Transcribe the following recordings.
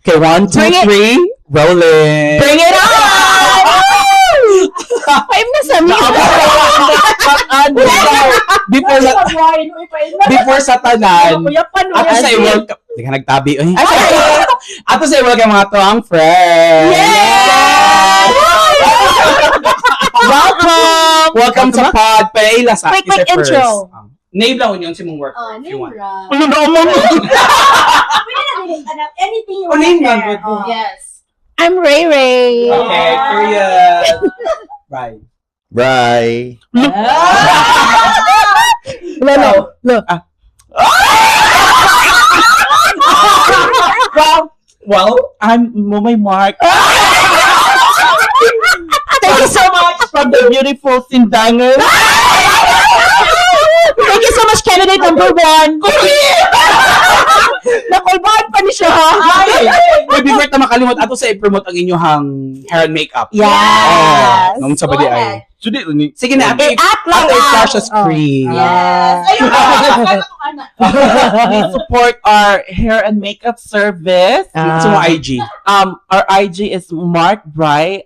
Okay, one, two, Bring it. three, rolling. Bring it on! Five na sa mi. Before sa tanan, ato sa i-welcome. Hindi ka nagtabi. Ay. Ay, sorry. Ato sa i-welcome mga to ang friends. Yes! Welcome! Welcome sa pod. Paila sa Quick, quick isa first. intro. Name lang yun si mong work Oh, if you want. name ra. Ano na mo? Pwede na din, anak. Anything you Oh, want name to lang, share. good. Oh. Yes. I'm Ray Ray. Okay, period. Right. Bye. Lolo. Lo. Well, I'm Mumay Mark. Thank you so much. From the beautiful Sindangan. Thank you so much, candidate number one. Nakulbaan pa ni siya. Wait, before ta makalimot, ato sa i-promote ang inyong hair and makeup. Yes. Oh, nung sa Go badi ahead. ay. Sige na, ato I-at lang. ato i-flash sa ah. screen. Yes. Ayun. Anak. We support our hair and makeup service. Ah. Sa mga IG. Our IG is Mark Bright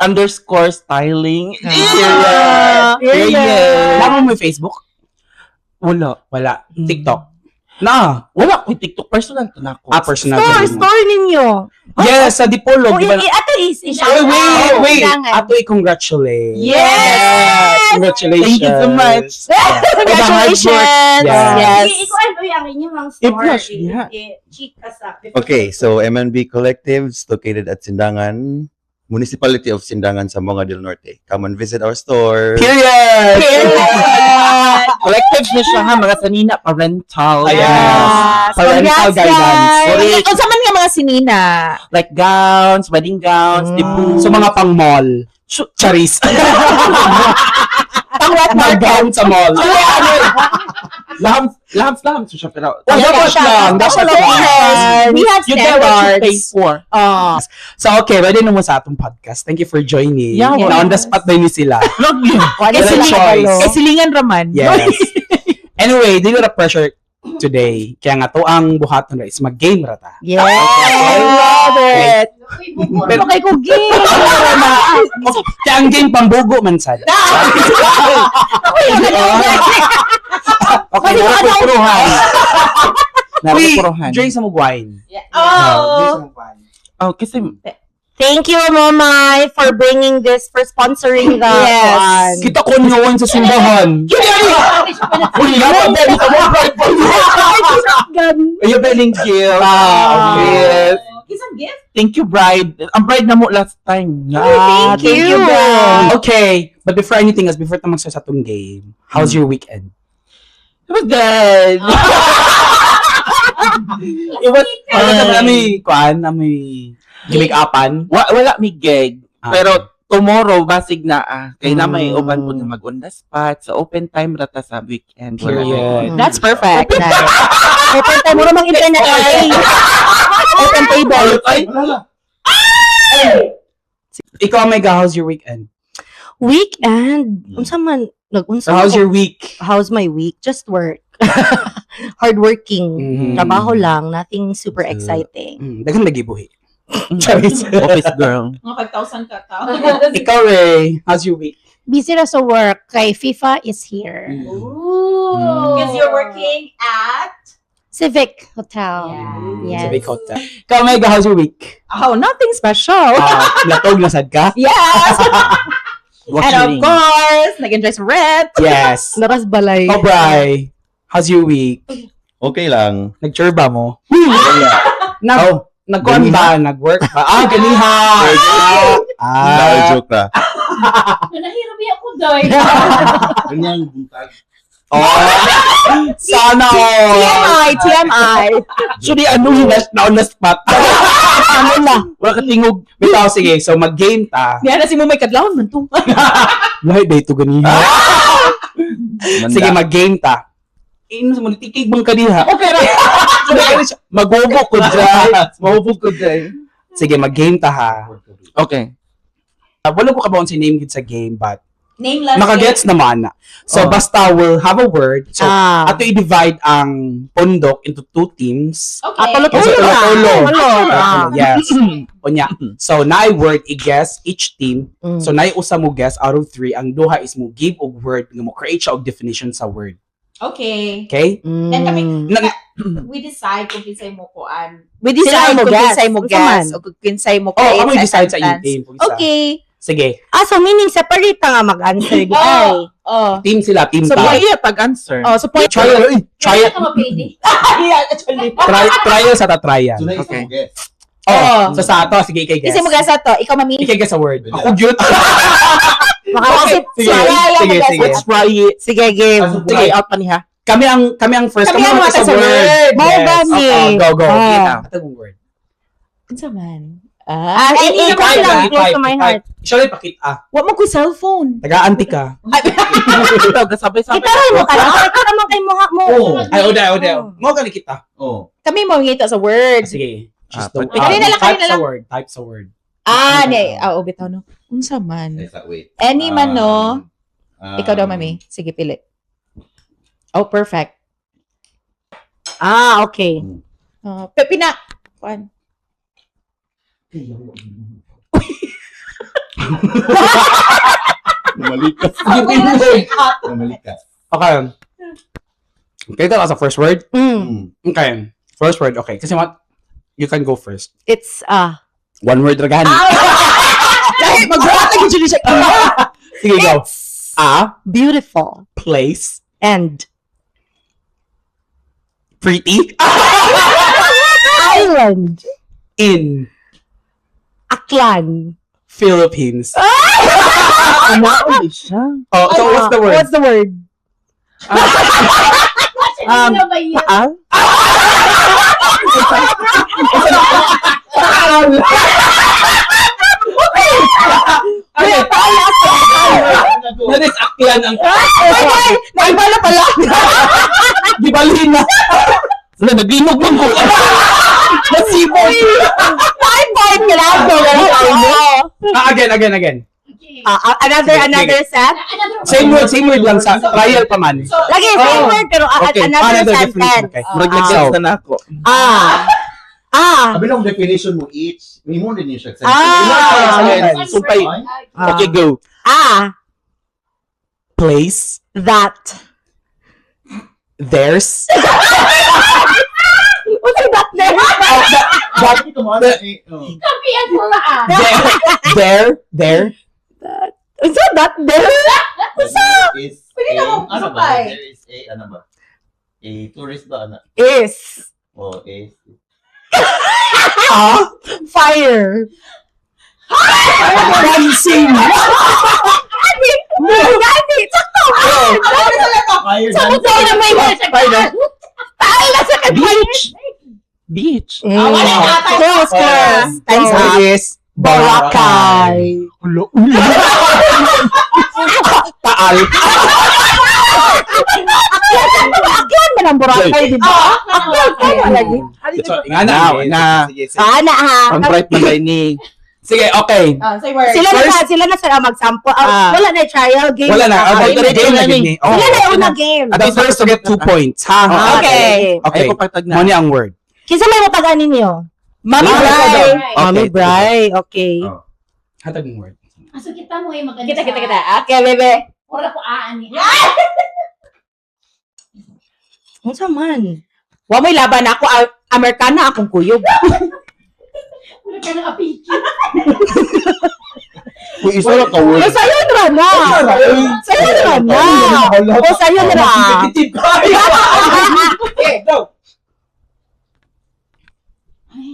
_styling. Ah. Period. Period. Wala mo may Facebook? Wala. Wala. TikTok. Na. Wala ko TikTok. Personal to na ako. Ah, personal. Store, din mo. store ninyo. Yes, sa Dipolog, Oh, di ba? ato is Wait, wait, wait. Kailangan. Ato i-congratulate. Yes! Congratulations. Thank you so much. Congratulations. Yes. Yes. Ikaw ano yung inyong mga store? I-flash niya. Chika sa. Okay, so MNB Collectives located at Sindangan, Municipality of Sindangan, Zamboanga del Norte. Come and visit our store. Period! Period. Collectives na siya ha, mga sanina, parental. Ayan. Yes. Parental Congrats, guidance. guys. Correct. Unsa man nga mga sinina? Like gowns, wedding gowns, debut. So mga pang mall. Charis. Pang what Mga market? gown sa mall. Laham, laham, laham siya pero. Oh, dapat lang. Dapat lang. Yes. We have You get what you pay standards. for. Oh. So okay, ready na mo sa atong podcast. Thank you for joining. Yeah, Na on the spot na ni sila. Love you. Wala Walang choice. Eh, silingan raman. Yes. Anyway, dili ra pressure today. Kaya nga to ang buhaton ra is mag-game ra ta. Yes. I love it. Pero Pero kay ko game. Kaya ang game pambugo man sad. Okay, Pwede ba nara puruhan. Nara Uy, puruhan. drink sa mong wine. Oh. Oh, kasi Thank you, Momay, for bringing this, for sponsoring the Yes. one. Kita ko nyo sa simbahan. Uy, yaman ba ka mo? Ay, beling gift. Ah, okay. Yes. Isang gift? Thank you, bride. Ang bride na mo last time. Ah, Thank you. Brad. Okay, but before anything else, before ta mag-start sa atong game, how's your weekend? It was good. It was, ano sa kami, kuan, amoy gimik-upan. Wala mi gig. Ah. Pero tomorrow, basig na ah. Kay na may uban po na mag on the spot. Sa open time rata sa weekend. Wala. Period. That's perfect. Open time mo namang internet ay. Open table. Ay, Ikaw, Omega, how's your weekend? Weekend. Unsa man nag-unsa Or how's man your week? How's my week? Just work. Hardworking. Trabaho lang, nothing super exciting. Daghan lagi buhi. Charis. Office girl. Mga 5,000 ka tao. Ikaw, Ray, how's your week? Busy na sa work kay FIFA is here. Ooh. Because you're working at Civic Hotel. Yeah. Yes. Sa big hotel. Ikaw, Omega, how's your week? Oh, nothing special. Ah, latog na sad ka? Yes. And of Watching. course, nag-enjoy sa rent. Yes. Naras balay. Oh, Bri, how's your week? Okay lang. Nag-churba mo? Wala. Nag, Oh, nagkuan ba? Nag-work ba? Ah, ganiha! Ah, ah, joke ra. Nahirap ako, Doy. Ganyang buntag. Oh. Sana all! TMI, TMI. Actually, ano yung na on the spot? Ano na? Wala ka tingog. Bitaw, sige. So, mag-game ta. Niya na si mo may kadlawon man to. Lahi ba ito ganiha? Manda. Sige, mag-game ta. Ino sa mga tikig bang kaniha? Okay ra. Magubo ko dyan. Magubo ko dyan. Sige, mag-game ta ha. Okay. Wala ko kabaon si name gid sa game, but Nameless. Makagets naman na. So, Oh. basta we'll have a word. So, Ah. ato i-divide ang pundok into two teams. Okay. Ah, tulo-tulo So, na. tulo-tulo. Tulo. Ah. Yes. Unya. So, naay word i-guess each team. Mm. So, naay usa mo guess out of three. Ang duha is mo give og word nga mo create siya og definition sa word. Okay. Okay? Mm. Then kami, Na- we decide kung kinsay mo kuan. We Sila decide mo kung guess. kinsay mo Unsa man? guess o kung kinsay mo Oh, create kamo i-decide sa inyong sentence. team. Kung isa. Okay. Sige. Ah, so meaning separate ta nga mag-answer di ay. Oh. Team sila, team So, ta. Why iya pag-answer? Oh, so point. Trial, trial, Kaya ka mapili. Yeah, actually. trial sa ta trial. So, na isa Okay. mo guess. Oh, so sa ato, sige, ikay guess. Kinsay mo guess ato? Ikaw, mami. Ikay guess a word. Ako cute. Makaisip Sige, Sige, sige, guess. sige. Let's try it. Sige, game. Ah, so, Sige. Try out pa niya. Kami ang first. Kami ang mga mga sa word. Mao Yes. ba ni? Oo, go, go. Ah. Ato mong word. Unsa man? Ah, Ah, i- naman i- lang. lang, close to my heart. Siya lang ipakita. Wa mo ko cellphone. Taga-anti ka. Ito, sabay-sabay. Itaray mo ka lang. Ikaw naman kay mukha mo. Oh. Ay, oda, oda. Mo ka ni kita. Oh. Kami mo ngita sa word. Sige. Just Ah, the, Kanina lang, type kanina sa lang. word. Type sa word. Ah, ni, ah, oh, bitaw no. Unsa man? Isa, wait. Any man, no? Ikaw daw, mami. Sige, pili. Oh, perfect. Ah, okay. Oh, pina kuan. Namalikas. Namalikas. Okay. Okay, that was the first word. Mm. Okay. First word, okay. Kasi what, you can go first. It's One word ragani. Dahil magbuhat na gyud siya. Sige, go. It's A, beautiful place, and pretty, island in, Aklan. Philippines. Nauli siya. Oh, so what's the word? What's the word? Ano ba yun? Paal? Okay. That is aklan ang Ay, naibala pala. gibalhin na. Wala, naglinog man ko. Nasibol. Nine point ka lang. Ah, again, again, again. Okay. Ah, ah, another Sige, another set. Another one. Same word lang sa trial pa man. So, Lagi same word pero Okay, another, another definition. sentence. Okay. Murag nag-guess na na ako. Ah. Ah. Kabilong definition mo each. May mo din siya. Ah. Yes. Sumpay. Ah. Okay, go. Ah, Place, that. theirs. What's that there? Kapi ang pula ah. There, there. What's that there? Is Pwede na akong ano ba? sumpay. There is a, ano ba? A tourist ba? Ano? Is Oh, is. Ah, fire. dancing. Gani, sakto. Fire Sa dancing. na may Fire Taal na sa kanya. Beach. Beach. Mm. wala na, Close, close. Time's up. Is Boracay. Ulo, ulo. Taal. Aklan man ang Boracay, di ba? Aklan pa lagi. So, nga na, Now, eh. na. Sige, sige. Ah, na ha. Ang bright man tayo ni. Sige, okay. Ah, say word. Sila na sila na sila magsampo. Ah, Ah. wala na trial game. Wala na. Ah, Okay, Diretso game na na ni. gid ni. Oh. Sila na yung una game. The first to get 2 points. Ha? Ah, Okay. Okay. Ay ko pagtag na. Mo ni ang word. Kinsa may matagaan ninyo? Mami Ah, Bri. okay. Mami Bri, okay. Oh. Hatag mong word. Ah, so kita mo yung maganda. Kita, kita, kita. Okay, bebe. Wala ko aani. Unsa man? Wa mo'y laban ako. Ah, Amerikana akong kuyog. Wala ka nang apiki. Uy, isa lang ka word. O sayon ra na. Sayon ra na. O sayon ra. Competitive kayo. Okay, go.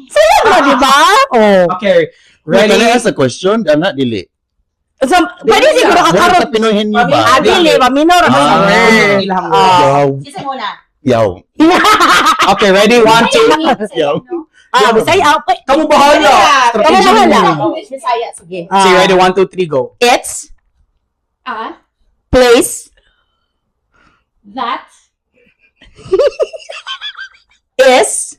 Sayon ra, di ba? Oh. Okay. Ready? Ready? Can I ask a question? Ana, dili. So, pwede siguro ka Wala karon. sa Pinoyhin niyo ba? Ah, dili, paminaw ra ka sa Ah. word. Ilahang Ah. word. Wow. Sisa muna. Yaw. Okay, ready? One, two. Yaw. Ah, Bisaya. Okay. Kamu bahala. Kamu bahala. English, Bisaya. Sige. Ah. Sige, ready? One, two, three, go. It's Ah, place that is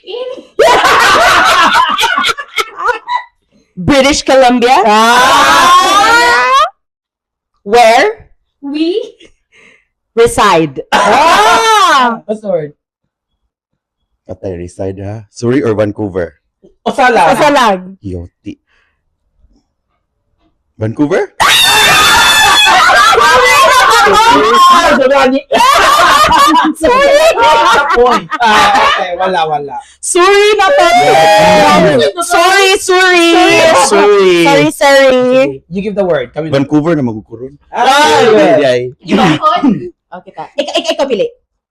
in British. British Columbia. Ah! Where? We Reside. Ah! What's the word? Katay reside ha. Surrey or Vancouver? Osala. Kasalag. Yoti. Vancouver? Sorry. Point. Ah, okay, wala, wala. Sorry na po. Sorry, sorry. Surrey. Sorry, sorry. You give the word. Kami na. Vancouver na magukuron. Ah, yeah. Ay, Ibakon. Okay ta. Ikaw pili.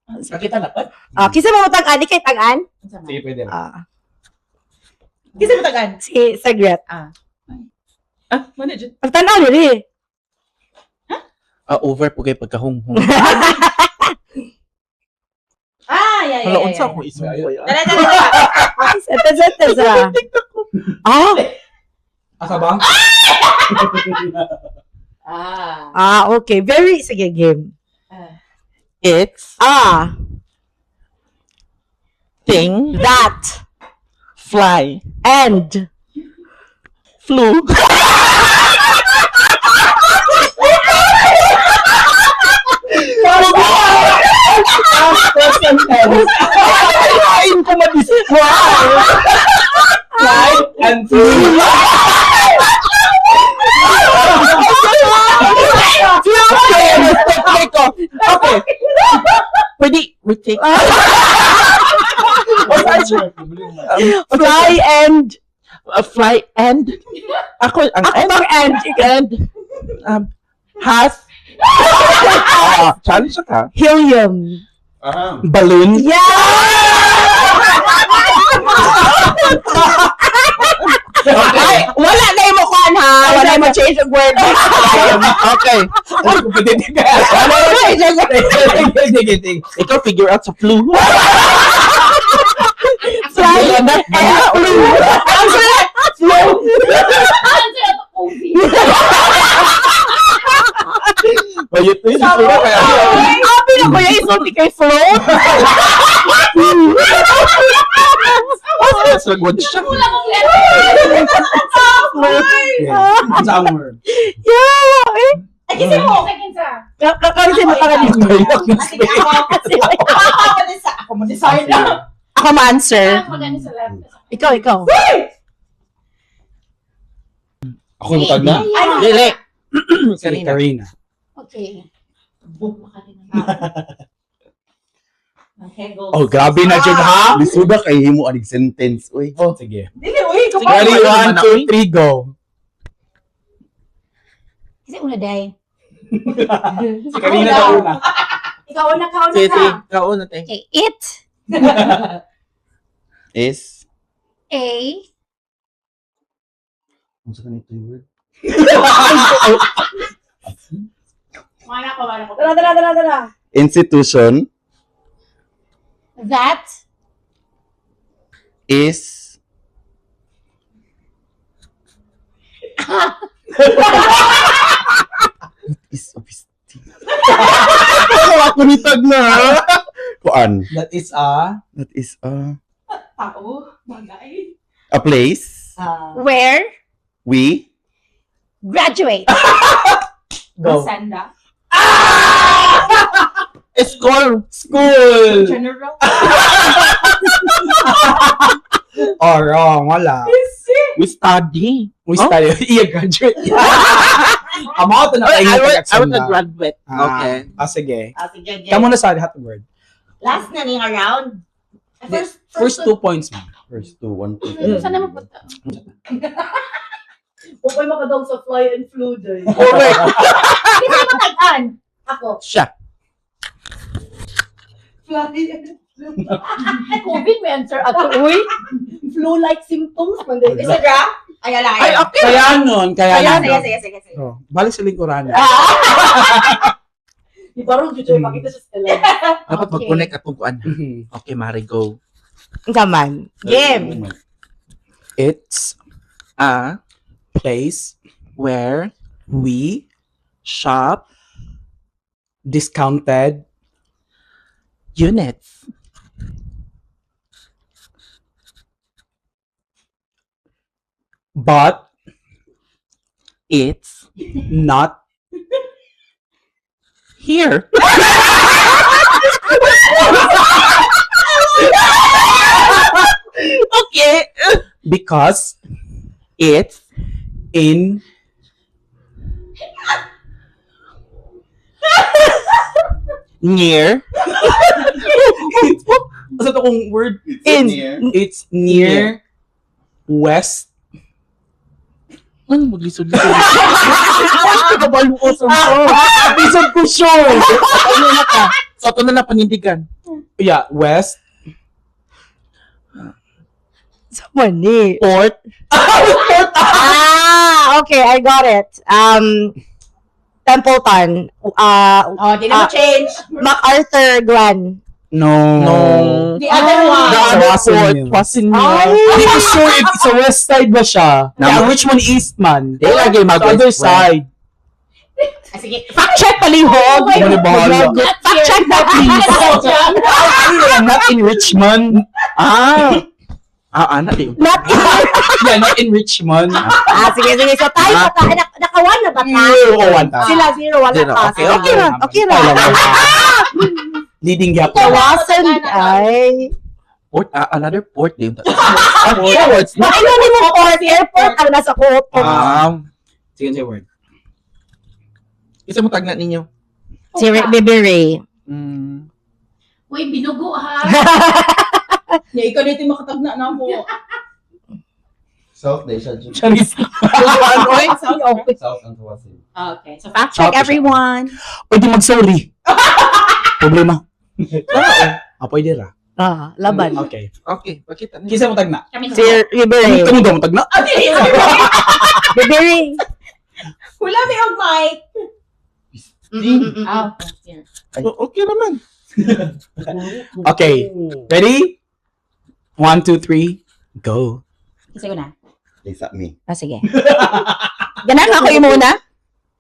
Nakita na pa? Ah, kinsa mo tag-an? Ikay tag-an? Sige, pwede. Ah, Kinsa mo tagaan? si Sagret. Ah, manager. Pagtanaw diri. Ah, over po kay pagkahunghung. Ah, yeah, yeah, Hala, yeah. unsa yeah. akong isumpay. Dala, dala, dala. Seta, seta, sa. Ah, Asa ba? Ah. ah, okay. Very, sige, game. It's Ah, thing that, fly and, flu. Present tense. Kain ko mag-isip. Flight and flu. Okay, ko. Okay. Pwede, we take. Fly and, Fly and ako ang ako and bang and? and has challenge ka. Helium. Balloon. Yeah! Ay, wala na yung mukhaan ha. Wala mo change of word. Okay. Wala mo change of word. Ikaw figure out sa flu. Fly and flu. Flu. Answer at COVID. Bayot na yun. Siguro kaya. Abi na kuya isulti kay float. Mas nagwad siya. Wala kong letter. Sa ang word. Yeah! Eh, Ay, kinsa mo? Kinsa, kinsa. kasi makakalito. Sige, ako. Ako mo desa- Ako mo decide. Ako ma-answer. Ah, magano sa lab. Ikaw, ikaw. Ako yung tag na? Ay, Dili. Si Karina. Okay. Okay, go. Oh, grabe na dyan, ha? Lisuda kay himo anig sentence uy. Oh, sige. Dili, uy, Sige. Ready, one, two, three, go. Kasi una day. Si Karina daw una. Ikaw una, ka una Sige, ka. sige. Kauna, te. Okay, it Is a Unsa kanito yung word? Mana ko, mana ko. Tara, tara, tara, tara. Institution that is is obviously. Ako ni tag na. Kuan. That is a... That is a Tao, bagay. a place where we graduate. Go. Sanda. School. School! General. Oh, wrong. Wala. We study. We study. Iya, graduate. Amo to na Ay, kayo I was a graduate. Okay. Ah, sige. Ah, sige, sige. Kamu na sa hot word. Last na ni nga round. Ah, First, First 2 points, man. First two, one, two. Saan na mapunta? Upay makadong sa fly and flu day. Correct. Kinsa mo tag-an? Ako. Siya. Fly and COVID may answer ato, uy. flu-like symptoms man day. Isa dra? Ay, ala, Ay, okay. Kaya nun, kaya Kaya, nun. sige, sige, sige, sige. Oh, balik sa lingkuran. Di ba ron jud makita siya sa live. Dapat Okay. mag-connect atong kuan. Okay, Mari, go. Unsa man. Game. It's A place where we shop discounted units. but It's not here. Okay. Because It's in near. Asa to kong word? In. It's near west. Ano maglisod-lisod? Ay, kabaluo sa Lisod ko sure. Ano na ka? So, ito na lang panindigan. Yeah, west. So mani. Port. Ah, okay, I got it. Templeton. Oh, di na change. MacArthur Glen. No. No. The other one. The other Wasin port. yun. Wasin Ay! Hindi ko sure if sa west side ba siya. Yeah, Richmond East man. Di lagi mag Sa other side. Ah, sige. Fact check palihog. Oh my Ano bahala? Not Fact here. check that, please. Not in Richmond. Ah. Ah, ana di. Not in. Yeah, not in Richmond. Ah, sige, sige. So tayo pa ta. Nakawan na ba ta? Zero o one ta. Sila zero, wala Zero. pa. Okay, Okay ra, okay ra. Leading gap. Kawasan ay. Port, ah, another port din. Port. Ano ni mo port? Airport ang nasa Coto. Ah. Sige, sige, word. Isa mo tagna ninyo. Si Baby Ray. Mm. Uy, binugo ha. Yeah, ikaw dito yung makatagna na mo. South day siya. Charis. South ang Tawasin. Okay. So, Fact check everyone. Pwede mag-sorry. Problema. Ah, pwede ra. Ah, laban. Okay. Okay, pakita ninyo. Kisa mo tagna. Kami Si Baby Ray. Kami daw mo tagna. Ah, dili. Baby Ray. Wala may og mic. Ah, here. Oh, okay naman. Okay. Ready? One, two, three, go. Isa ko na. Lisa me. Ah, sige. Ganan ako yung muna.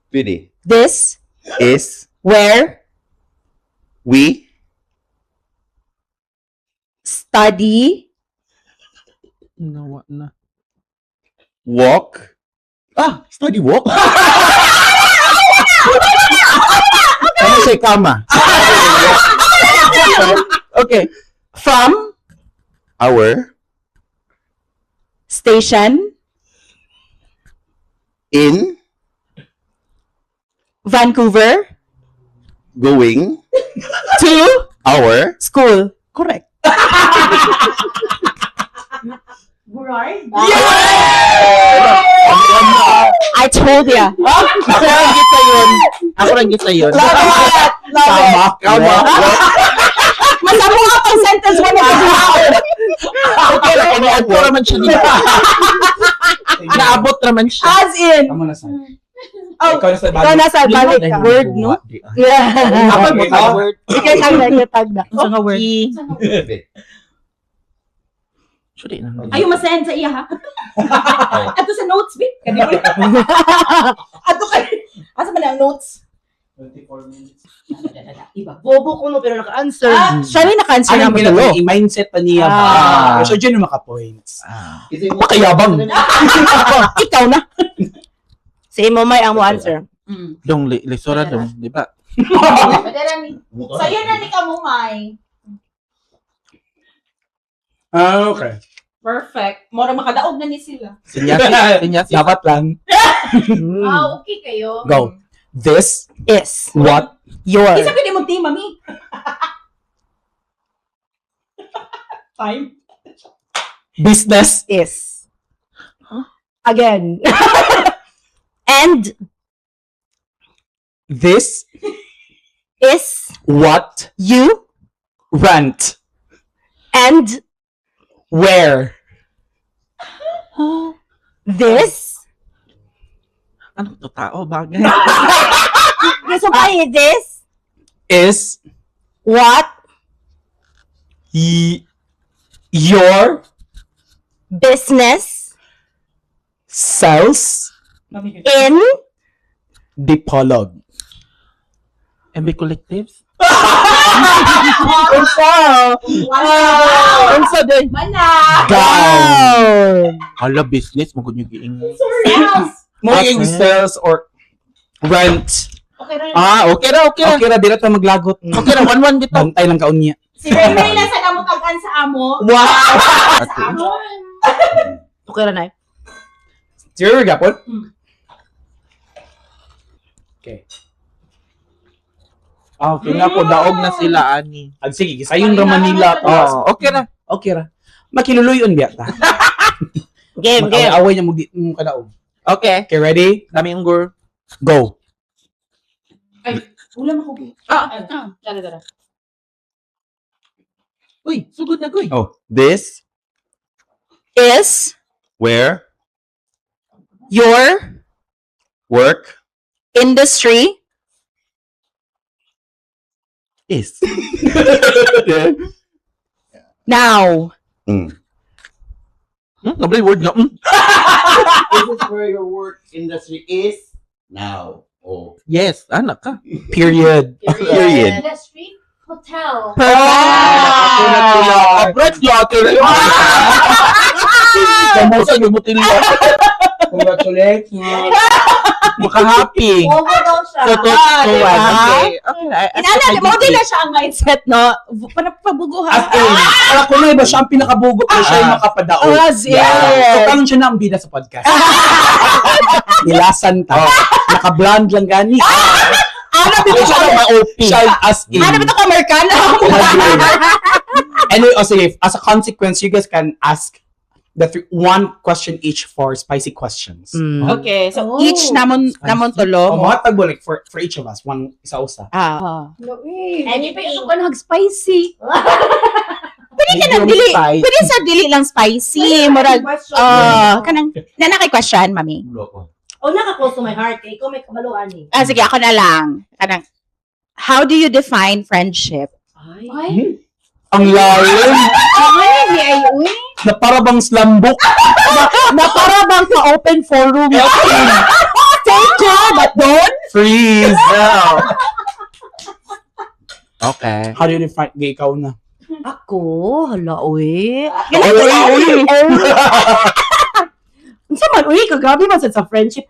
Pwede. This, Is where, we study, Nawa na. walk. Ah, study walk. Ano siya kama? Okay. From, Our station, in Vancouver, going to, our school. Correct. Burard? I told ya. Ako lang git yun. Ako lang git yun. Love it! Love it! Tama. Kama. Masama nga pang sentence one na Okay ra kani adto raman siya dito. Naabot raman siya. As in. Tama na sa. Oh, Ikaw na sa Ikaw nasa balik ka. Word, no? Yeah. Ako Okay. mo word. Ikaw tagna, ikaw tagna. Sa nga word. Sure na. Ayaw masend sa iya ha. Ato sa notes, bi. Ato kay. Asa man ang notes? 24 minutes. Iba. Bobo ko no, pero naka-answer. Ah, siya rin naka-answer Ano na mo yung tulo. i-mindset pa niya ba? Ah. So, dyan yung maka-points. Ah. Pakayabang. Ikaw na. Si mo may ang mo answer. Dong lisora dong, di ba? Madala ni. Sa'yo na ni Kamumay. Ah, okay. Perfect. Mora makadaog na ni sila. Sinyasi, sinyasi. Dapat lang. Ah, okay kayo. Go. This, Is what, your Isa pwede mong team, mami. Time. business, is. Again. And this, is what, you rent, and where, this. Ano to tao bagay? Gusto pa eh, this is, what your business sells, in Dipolog. MB Collectives? Wala. Unsa day? Mana. Down. Hala business mo gud yung giingon. Sales. Mo yung sales or rent. Okay ra. Ah, okay ra, okay ra. Okay ra, di na ta maglagot. Okay ra, 1-1 dito. Bantay lang kaunya. Si Ray Ray lang sa namo tag-an sa amo. Wow! Sa amo. Okay ra na. Zero gapon? Okay. Ah, okay na po, daog na sila, ani. Ag sige, gisayon ra Manila. Oh, okay ra. Okay ra. Makiluloy-on biya ta. Game, game. Mag-away niya mo di mo kadaog. Okay. Okay, ready? Dami yung girl. Go. Ulam ako. Ah. Ah, dara dara. Uy, sugod na, goy. Oh, this Is where your work industry is. now? Nabli word nga. This is where your work industry is now. Oh. Yes, anak ka. Period. Period. Industry hotel. Ah! Abroad yata. Kamusta yung mutil. Congratulations. Maka-happy. Overall siya. So, to, Ah, to, diba? okay. Okay. Inana, mo din na siya ang mindset, no? Panapabugo ha. As in, para ko na iba siya ang pinakabugo pero siya yung makapadaog. Ah, yes. So, karon siya na ang bida sa podcast. Nilasan ta. Naka-blonde lang gani. Ano bito Siya ko? na ma-OP. Siya as in. Ano bito ko Amerikano? Anyway, oh, sige, as a consequence, you guys can ask the three, one question each for spicy questions. Okay, so Oh. each namon namon tulo. Oh, mahatag mo, like, for each of us, one isa usa. Ah. No, eh. Anything. Ako nag spicy. Pwede ka nang dili. Pwede sa dili lang spicy. Murag ah kanang nana kay question, mami. Oh, naka-close to my heart. Kay ikaw may kabaluan eh. Ah, sige, ako na lang. Kanang how do you define friendship? Ay. Ay, Ang lalim! ay, ay, ay, uy. Na para bang slambok. Na para bang sa open forum. Take ka, but don't. Freeze! Okay. How do you define? Gay, ikaw na. Ako, hala, uy. Uy, uy, uy. Unsa man, uy, kagabi man sad sa friendship.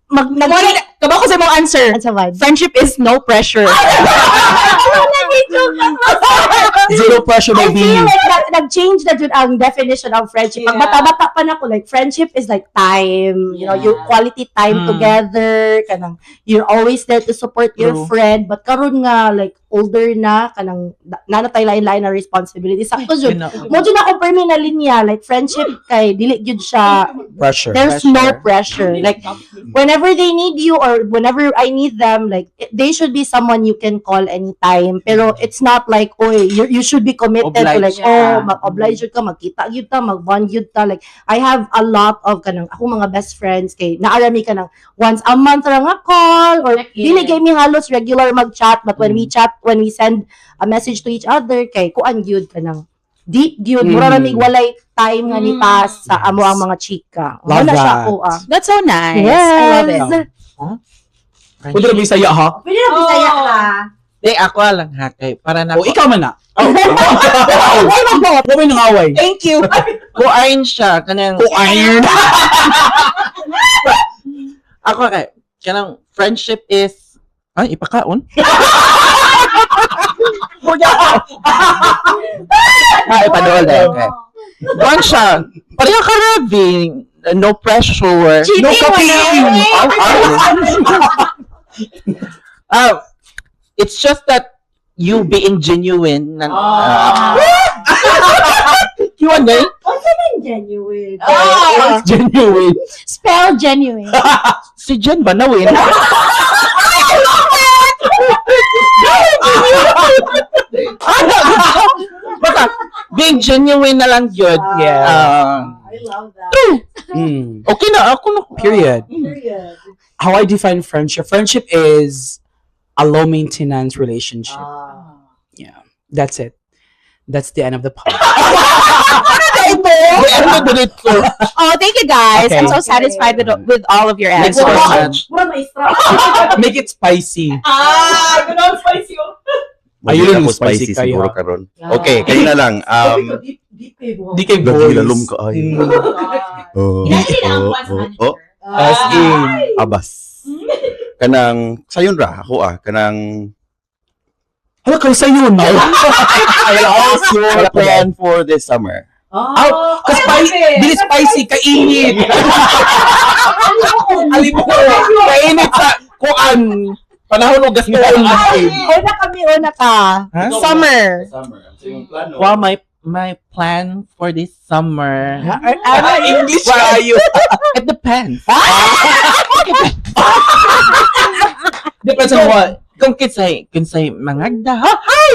Mag, nag, Wala, kaba ko sa imong answer. Unsa man? Friendship is no pressure. Zero pressure, I baby. feel like that, nag-change na jud ang definition of friendship. Pag Yeah. bata-bata pa na ko, like, friendship is like time, you quality time together, kanang, you're always there to support your True. friend. But karon nga, like, older na, kanang, nanatay lain-lain na responsibility. Sakto jud. Mo jud ako permi na linya, like, friendship kay, dili jud siya, Pressure. there's no pressure. Like, whenever they need you or whenever I need them, like they should be someone you can call anytime. Pero it's not like, oy, you should be committed to like, Obliged. oh, mag-oblige yun ka, magkita yun ta, mag-bond yun ta. Like, I have a lot of kanang, ako mga best friends kay naarami ka ng once a month ra nga call or Check in. dili kay mi halos regular mag-chat, but when we chat, when we send a message to each other, kay kuan gyud kanang deep gyud, mura ra mig walay time nga ni pass sa amo ang mga chika. Love Wala siya that. ako ah. That's so nice. I love it. Yes. Pwede na Bisaya, ha? Pwede na Bisaya Oh. ka. Di, ako lang ha. Kay, para na O, ikaw man na. Oh. Wow! Huwag nang away. Thank you. Kuain siya. Kanang, Kuain! ako kay, kanang friendship is, ay, ipakaon? Ah, ipadol eh. Okay. Kuan siya. Pareho ka Ravi. No pressure. Cheating, No caffeine! Ah, it's just that you being genuine. Ng, ah. You know? Genuine. Ah. Genuine. Spell genuine. Si Jen ba nawin? Basta, being genuine na lang yun. Yeah. Ah, I love that. Okay na, ako na. Period. Period. How I define friendship. Friendship is a low maintenance relationship. Yeah. That's it. That's the end of the podcast. The end of the dito. Oh, thank you guys. I'm Okay. so satisfied with all of your Next answers. question. Mura maestra. Make it spicy. Ah, ganun spicy. Oh. Ayun, Ayun, ako spicy spicy kayo, siguro ha? karon. Okay, kayo na lang. Deep, deep kayo. Di kay Lagi boys. lalom ka ay. Oh, Dili na ang oh, kwan sa oh, manager. oh. As in. Abas. Kanang sayon ra ako ah, kanang Hala, kayo sa'yo, no? Ay, what's your Wala pa plan for this summer? Oh, Ka spicy, dili spicy, kainit. Alibok ko. Kainit sa kuan. Panahon og gastuon. Una kami, una ka. Ha? Summer. Summer. So yung plano. Well, my plan for this summer. Ah, English kayo. It depends. Depends on what? Kung kinsay mangagda, ha? Hi!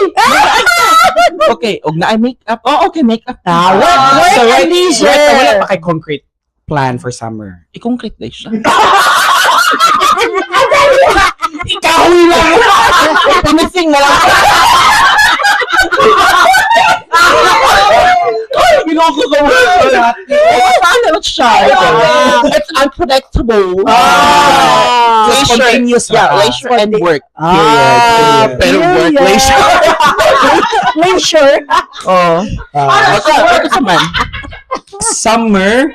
Okay, og naay makeup. Oh, okay, makeup. Ah, work, work So, and right, leisure. right, wala pa kay concrete plan for summer. I-concrete na siya. Ikaw lang! Pinising na lang. Ay, ginoko ko mo. Paano siya? It's unpredictable. Ah. Leisure. Spontaneous Yeah, ra. leisure and work. Ah, Pero work, period. leisure. Leisure. Oh. Ah, What sa man? summer,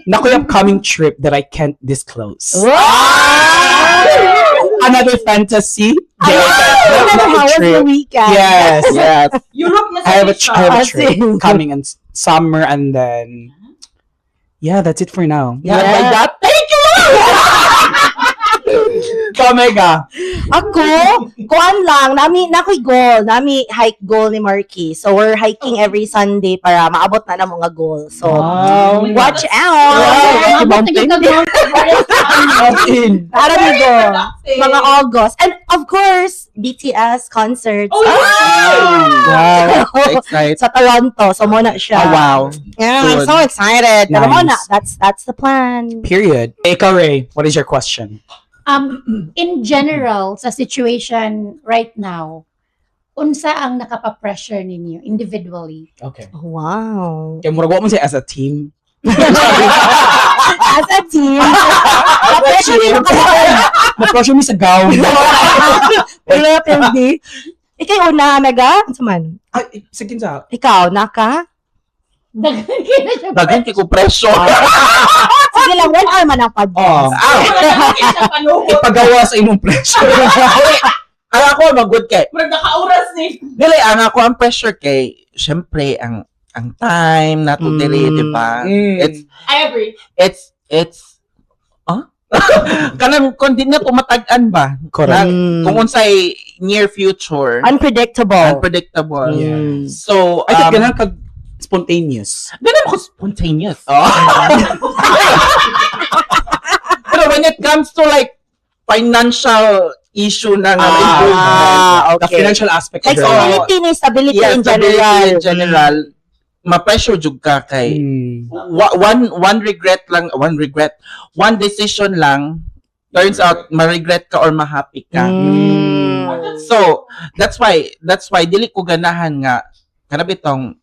nakoy upcoming trip that I can't disclose. Another fantasy. Ano Another how was the trip. weekend? Yes. Yes. Europe na I have a, sa I have a Ah, trip same. coming in summer and then yeah, that's it for now. Yeah, by that, thank you! Omega. Ako, kuan lang, nami, nakoy goal, nami hike goal ni Marky. So, we're hiking every Sunday para maabot na ng mga goal. So, Wow. watch out! Wow. Abot na gyud ka goal. In. Para ni goal. Productive. Mga August. And of course, BTS concerts. Oh, yeah! Wow. Excited. Sa Toronto. So, muna siya. Oh, wow. Yeah, I'm Good. so excited. Pero Nice. muna, that's the plan. Period. Ikaw, Ray, what is your question? In general, sa situation right now, unsa ang nakapa-pressure ninyo individually? Okay. Wow. Kaya murag wa mo siya as a team. As a team, na-pressure nyo kasi. Ma-pressure mi sa gown. Pero, hindi. Ikaw una, Mega? Ano man? Ay, sige sa. Ikaw, naka? Daghan kay na siya. Daghan kay ko pressure. Sige lang, 1 hour man ang podcast. Oh. Ah, Ipagawa sa imong pressure. ang ako magud kay. Murag nakauras ni. Dili ang ako ang pressure kay syempre ang time nato diri, di ba? It's I agree. it's huh? Kanang kung di na tumatag-an ba? Correct. Na, kung unsay near future, Unpredictable. unpredictable. Yeah. So, I think ganun kag spontaneous. Ganun ko spontaneous. Pero when it comes to like financial issue na nga improvement, Ah, The okay. financial aspect Like of the stability ni stability yeah, in stability general. in general, ma-pressure jud ka kay one regret lang, one regret, one decision lang, turns out ma-regret ka or ma-happy ka. So, that's why dili ko ganahan nga kana bitong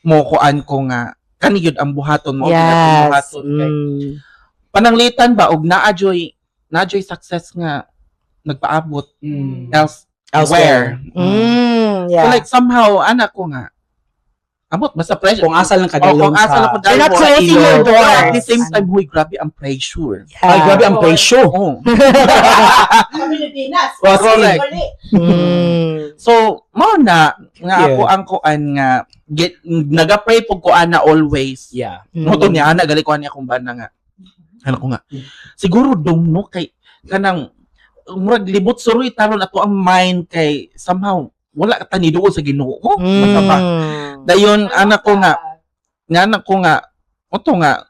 mo kuan ko nga kani gyud ang buhaton mo, Yes. buhaton kay pananglitan ba og naa joy success nga nagpaabot else Elsewhere. where? Yeah. So like somehow anak ko nga amot basta pressure. Kung asa lang ka Oh, dalon kung asa lang ko You're not dalon. closing your Pero Pero doors. at the same time, huy, grabe ang pressure. Ay, grabe ang pressure. Oh. Sa Pilipinas. Well, correct. Uli. So, mao na nga ako Yeah. ang kuan nga get, naga-pray pug ko ana always. Yeah. Mo to niya ana gali ko ani akong bana nga. Ano ko nga. Siguro dong no kay kanang murag libot suroy taron ato ang mind kay somehow wala ka tani duol sa Ginoo. Basta ba? Dayon anak ko nga, nga anak ko nga oto nga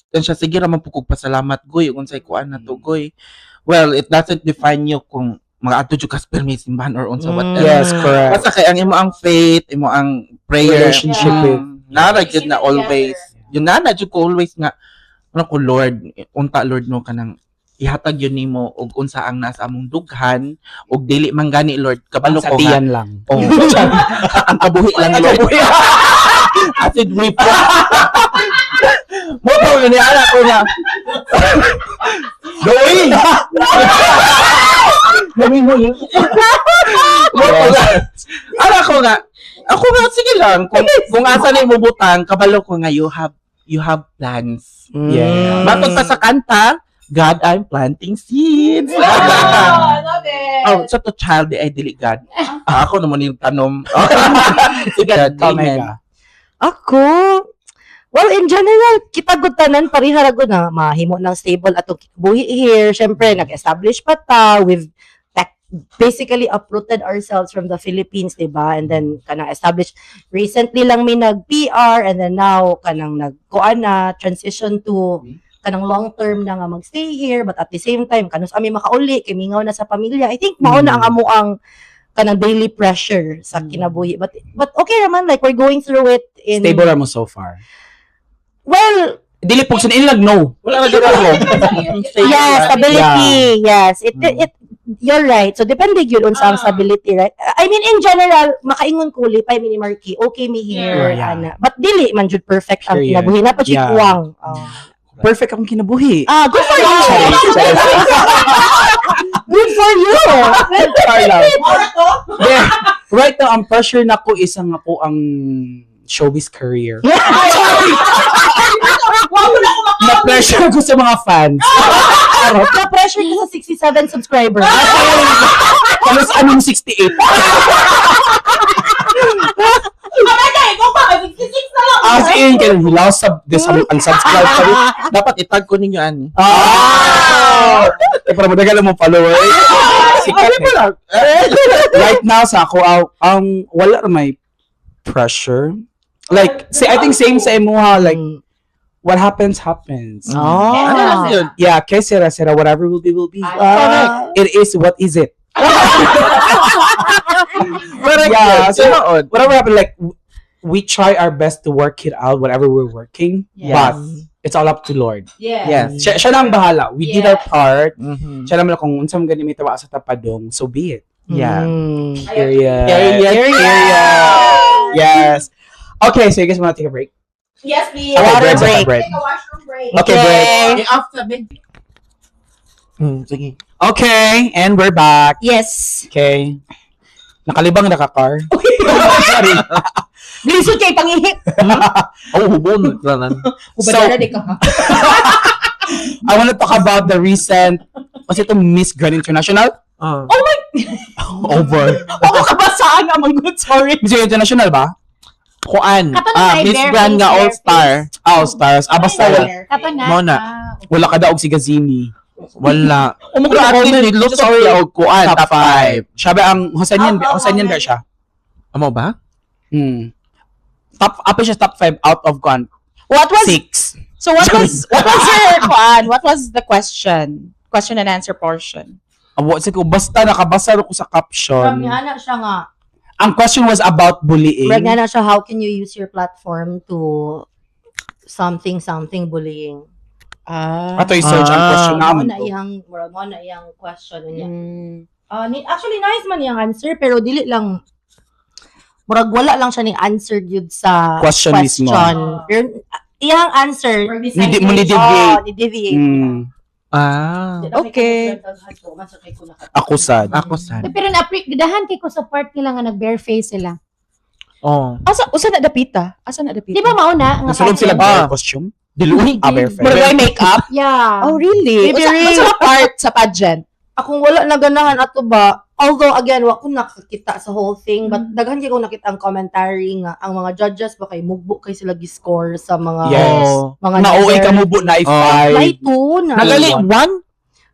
dan siya sige ra man pud kog pasalamat goy unsay kuan na to goy. Well, it doesn't define you kung mga adto jud ka sa permi simbahan or unsa whatever. Yes, correct. Basta kay ang imo ang faith, imo ang prayer, Relationship with nara jud na Keep it always. Yun na na jud ko always nga ano ko Lord, unta Lord no kanang ihatag yun nimo og unsa ang nasa among dughan og dili man gani Lord kabalo sa ko nga tiyan lang. oh, ang kabuhi lang Lord acid reflux mo to yun ni anak ko nga Doy! Mo to nga. Anak ko nga, ako nga, sige lang. Kung asa na mo butang, kabalo ko nga, you have plans. Yeah. Matod pa sa kanta, God, I'm planting seeds. Oh, I love it. Oh, sa to child, di ay dili God. Ah, ako naman yung tanom. Si God, Ikaw, amen. Mega. Ako, well, in general, kita gud tanan pareha ra gud na mahimo ng stable atong buhi here. Syempre, nag-establish pa ta. We've basically uprooted ourselves from the Philippines, di ba? And then, kanang establish, recently lang may nag-PR, and then now, kanang nag-kuan na, transition to kanang long term na nga magstay here, but at the same time, kanus ami makauli, kay mingaw na sa pamilya. I think mao na ang amo ang kanang daily pressure sa kinabuhi. But okay naman, like we're going through it in Stable ra mo so far. Well, Dili pug ilag no. Wala na dito ako. Yeah, stability. Yes. It you're right. So depende gyud unsa ang stability, right? I mean, in general, makaingon ko lipay mi ni Marky, okay mi here, ana. But dili man jud perfect ang Period. kinabuhi na pa jud kuwang. Oh. Perfect akong kinabuhi. Ah, good for you. Good for you. Char lang. Mora to? Yeah. Right now, ang pressure na ko is ang ako ang showbiz career. Wow, wala ko maka- Na-pressure ko sa mga fans. Na-pressure ka sa 67 subscribers. Tapos anong 68? Amanda, ikaw pa, 66 na lang. As in, kaya hilaw sub, this, unsubscribe pa rin. Dapat itag ko ninyo, ani. Ah! Eh, para madagal mo followers. Sikat Okay eh. pa lang. Right now sa ako, ang wala ra may pressure. Like, say, I think same sa imuha, like, what happens, happens. Oh. Ano lang yun? Yeah, kay sera, sera, whatever will be, will be. Ah. It is, what is it? Correct. Yeah, Yeah, so- so, Whatever happened, like, we try our best to work it out, whatever we're working, but it's all up to Lord. Yes. Yes. Siya na ang bahala. We did our part. Siya naman kung unsa man gani may tawa sa tapadong, so be it. Yeah. Period. Period. Period. Yes. Okay, so you guys want to take a break? Yes, please. Okay, Water break, break. break. Take a washroom break. Okay, break. Eh, after, big. Sige. Okay, and we're back. Yes. Okay. Nakalibang naka-car. Sorry. Lisod kay pangihi. Oh, hubon. Tanan. So, I want to talk about the recent, was it Miss Grand International? Ah. Over. Ako kabasaan nga manggod, sorry. Miss Grand International ba? Kuan. Kato na Ah, may Miss bare Grand face, nga bare All-Star. Ah, All Stars. Ah, basta wala, Kato na. Mona. Ah, wala ka daog si Gazini. Wala. Umugra Pero at least nilusot siya og kuan. Top Top 5. Siya ba ang Hosanian, Ah, Hosanian ba siya? 5. Amo ba? Top up siya top 5 out of kuan. What was 6. So what was your kuan? What was the question? Question and answer portion. Ko basta nakabasa ko sa caption. Murag siya nga. Ang question was about bullying. Murag nga na siya, how can you use your platform to something something bullying? Ah. Ato i-search ang Ah. question Mao namin. na iyang murag mao na iyang question niya. Ah, ni actually nice man iyang answer pero dili lang murag wala lang siya ning answer gyud sa Question mismo. Pero iyang answer Hindi mo ni-deviate. Oh, ni-deviate. Ah. Okay. Ako sad. Ako sad. Pero na-appreciate, dahan kay ko sa part nila nga nag-bare face sila. Oh. Asa usa na dapita? Asa na dapita? Di ba mauna? Nga Nasulod sila pageant? bare Ah. costume? Diluhi. Ah, bare face. Murag may makeup? Yeah. Oh, really? Maybe Usa really. usa ka part sa pageant? Akong wala na ganahan ato ba, although again wa ko nakakita sa whole thing, but daghan kay ko nakita ang commentary nga ang mga judges ba kay mugbo kay sila gi-score sa mga Yes. Oh. mga Na OA ka leather. mo bu na Oh. five. May two na. Nagali one?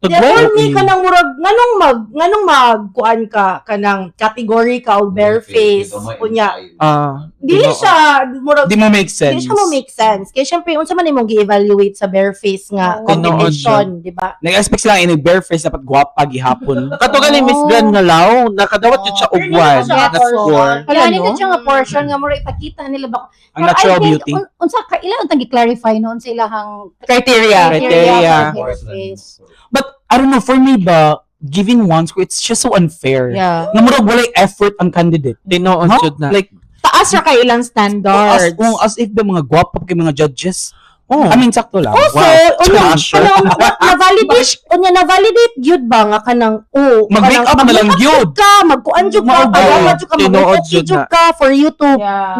Yeah, for me, kanang murag, nganong mag, kuan ka, kanang category ka o bare face, kunya. Ah. Dili siya, murag, Di mo make sense. dili siya mo make sense. Kaya syempre, unsa man imong gi-evaluate sa bare face nga Oh. competition, di ba? Nag-expect sila in bare face dapat gwapa gihapon. Kato gali Miss Grand nga law, nakadawat yun siya og Pero hindi one siya na score. Wala, Wala no? nito siya nga portion nga mura ipakita nila ba. Ang natural I think, beauty. Unsa ka ila untang gi-clarify noon sa ilahang Criteria. Criteria. for bare face. But I don't know, for me ba, giving one score, it's just so unfair. Yeah. Nga murag walay effort ang candidate. Tinuod No? jud na. Like, Taas ra kay ilang as, standards. kung as if ba mga gwapa kay mga judges. Oh. I mean, sakto lang. Also, Wow. unya, Basher. kanang na-validate, unya na-validate gyud ba nga kanang oh, Mag-make up na lang gyud. Ka, magkuan jud ka, Mao ba? pagawa jud ka, Tinuod mag-okay jud jud na. ka for you to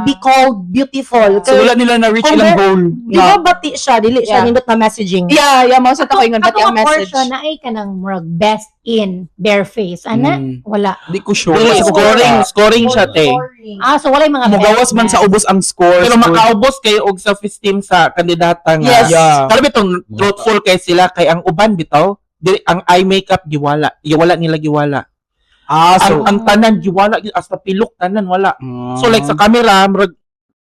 be called beautiful. So wala nila na-reach Kung ilang goal. Di ba bati siya, dili siya nindot na messaging. Yeah, mao sa ko ingon Ako pati ang nga message. portion na ay kanang murag best in bare face. Ana, wala. Di ko sure. Dili, Wala ko scoring, kita. scoring siya, te. Ah, so walay mga Mugawas best man sa na. ubos ang score. Pero makaubos kayo og self-esteem sa kandidata nga. Yes. Yeah. Pero bitong truthful kay sila kay ang uban bitaw, dili ang eye makeup giwala. Giwala nila giwala. Ah, so Ang tanan giwala hasta pilok tanan wala. So like sa camera murag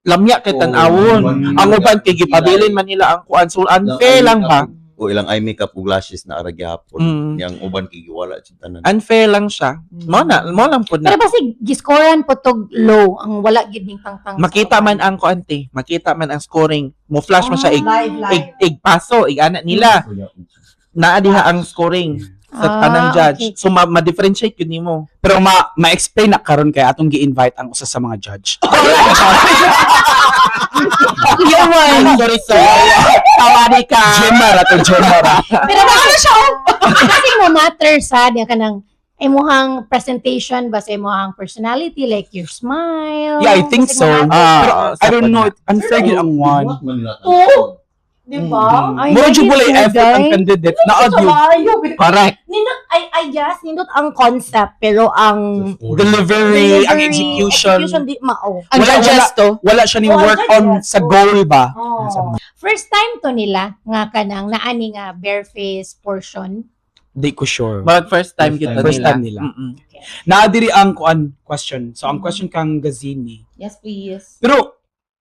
lamya kay tan-awon. Ang uban kay gipabilin man nila ang kuan. So unfair lang ba? O ilang eye makeup ug lashes na ara gihapon. Yang uban kay giwala jud tanan. Unfair lang siya. Mo na, mo lang pud na. Pero basig giskoran po tog low ang wala gid ning tangtang. sa Makita uban. man ang kuan te, makita man ang scoring. Mo flash man siya ig Live, ig, ig paso, ig ana nila. Naa diha ang scoring sa tanang judge. Okay. So ma-differentiate yun nimo. Pero ma-explain na karon kay atong gi-invite ang usa sa mga judge. Yawan. Sorry, sir. Tawari ka. Gemara to Gemara. Pero ano siya? Oh? Kasi mo matter sa di ka ng imuhang presentation ba sa imuhang personality, like your smile. Yeah, I think Basig so. mo matter. Ah, Pero I don't know, unfair gyud ang one. Oo. Di ba? Ay, Mo jud lagi walay po, effort ang day. candidate. Naad yun. Correct. Nindot, I guess, nindot ang concept, pero ang Delivery, ang execution. Execution di mao. Ang Wala, judges to. Wala siya ni Oh, ang work on judges. sa goal ba? Oh. First time to nila nga kanang naani nga bare face portion. Di ko sure. But first time First kita time. First nila. time nila. Naadiri ang kuan question. So ang question kang Gazini. Yes, please. Pero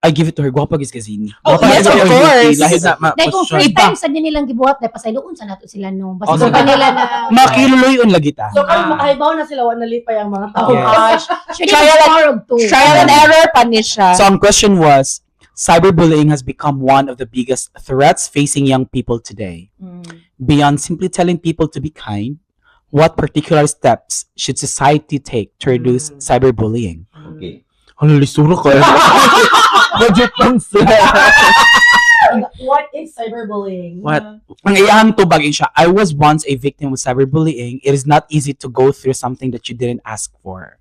I give it to her. Gwapa gis Gazini. Oh, Gwapa yes, gis of Gazini. course. Lahi na ma Dahil kung question. first time sa din nilang gibuhat, dahil pasayloon sa nato sila no. Basta Oh, sige. pa nila na Makiluloy on lagi ta. So, karon makahibaw na sila, wala nalipay ang mga tao. Yes. Gosh. Sure, Trial and, of two. Trial and error pa ni siya. So ang question was, cyberbullying has become one of the biggest threats facing young people today. Beyond simply telling people to be kind, what particular steps should society take to reduce cyberbullying? Okay. Ano, lisura ka. Budget lang sila. What is cyberbullying? What? Ang iyang tubag siya, "I was once a victim of cyberbullying. It is not easy to go through something that you didn't ask for."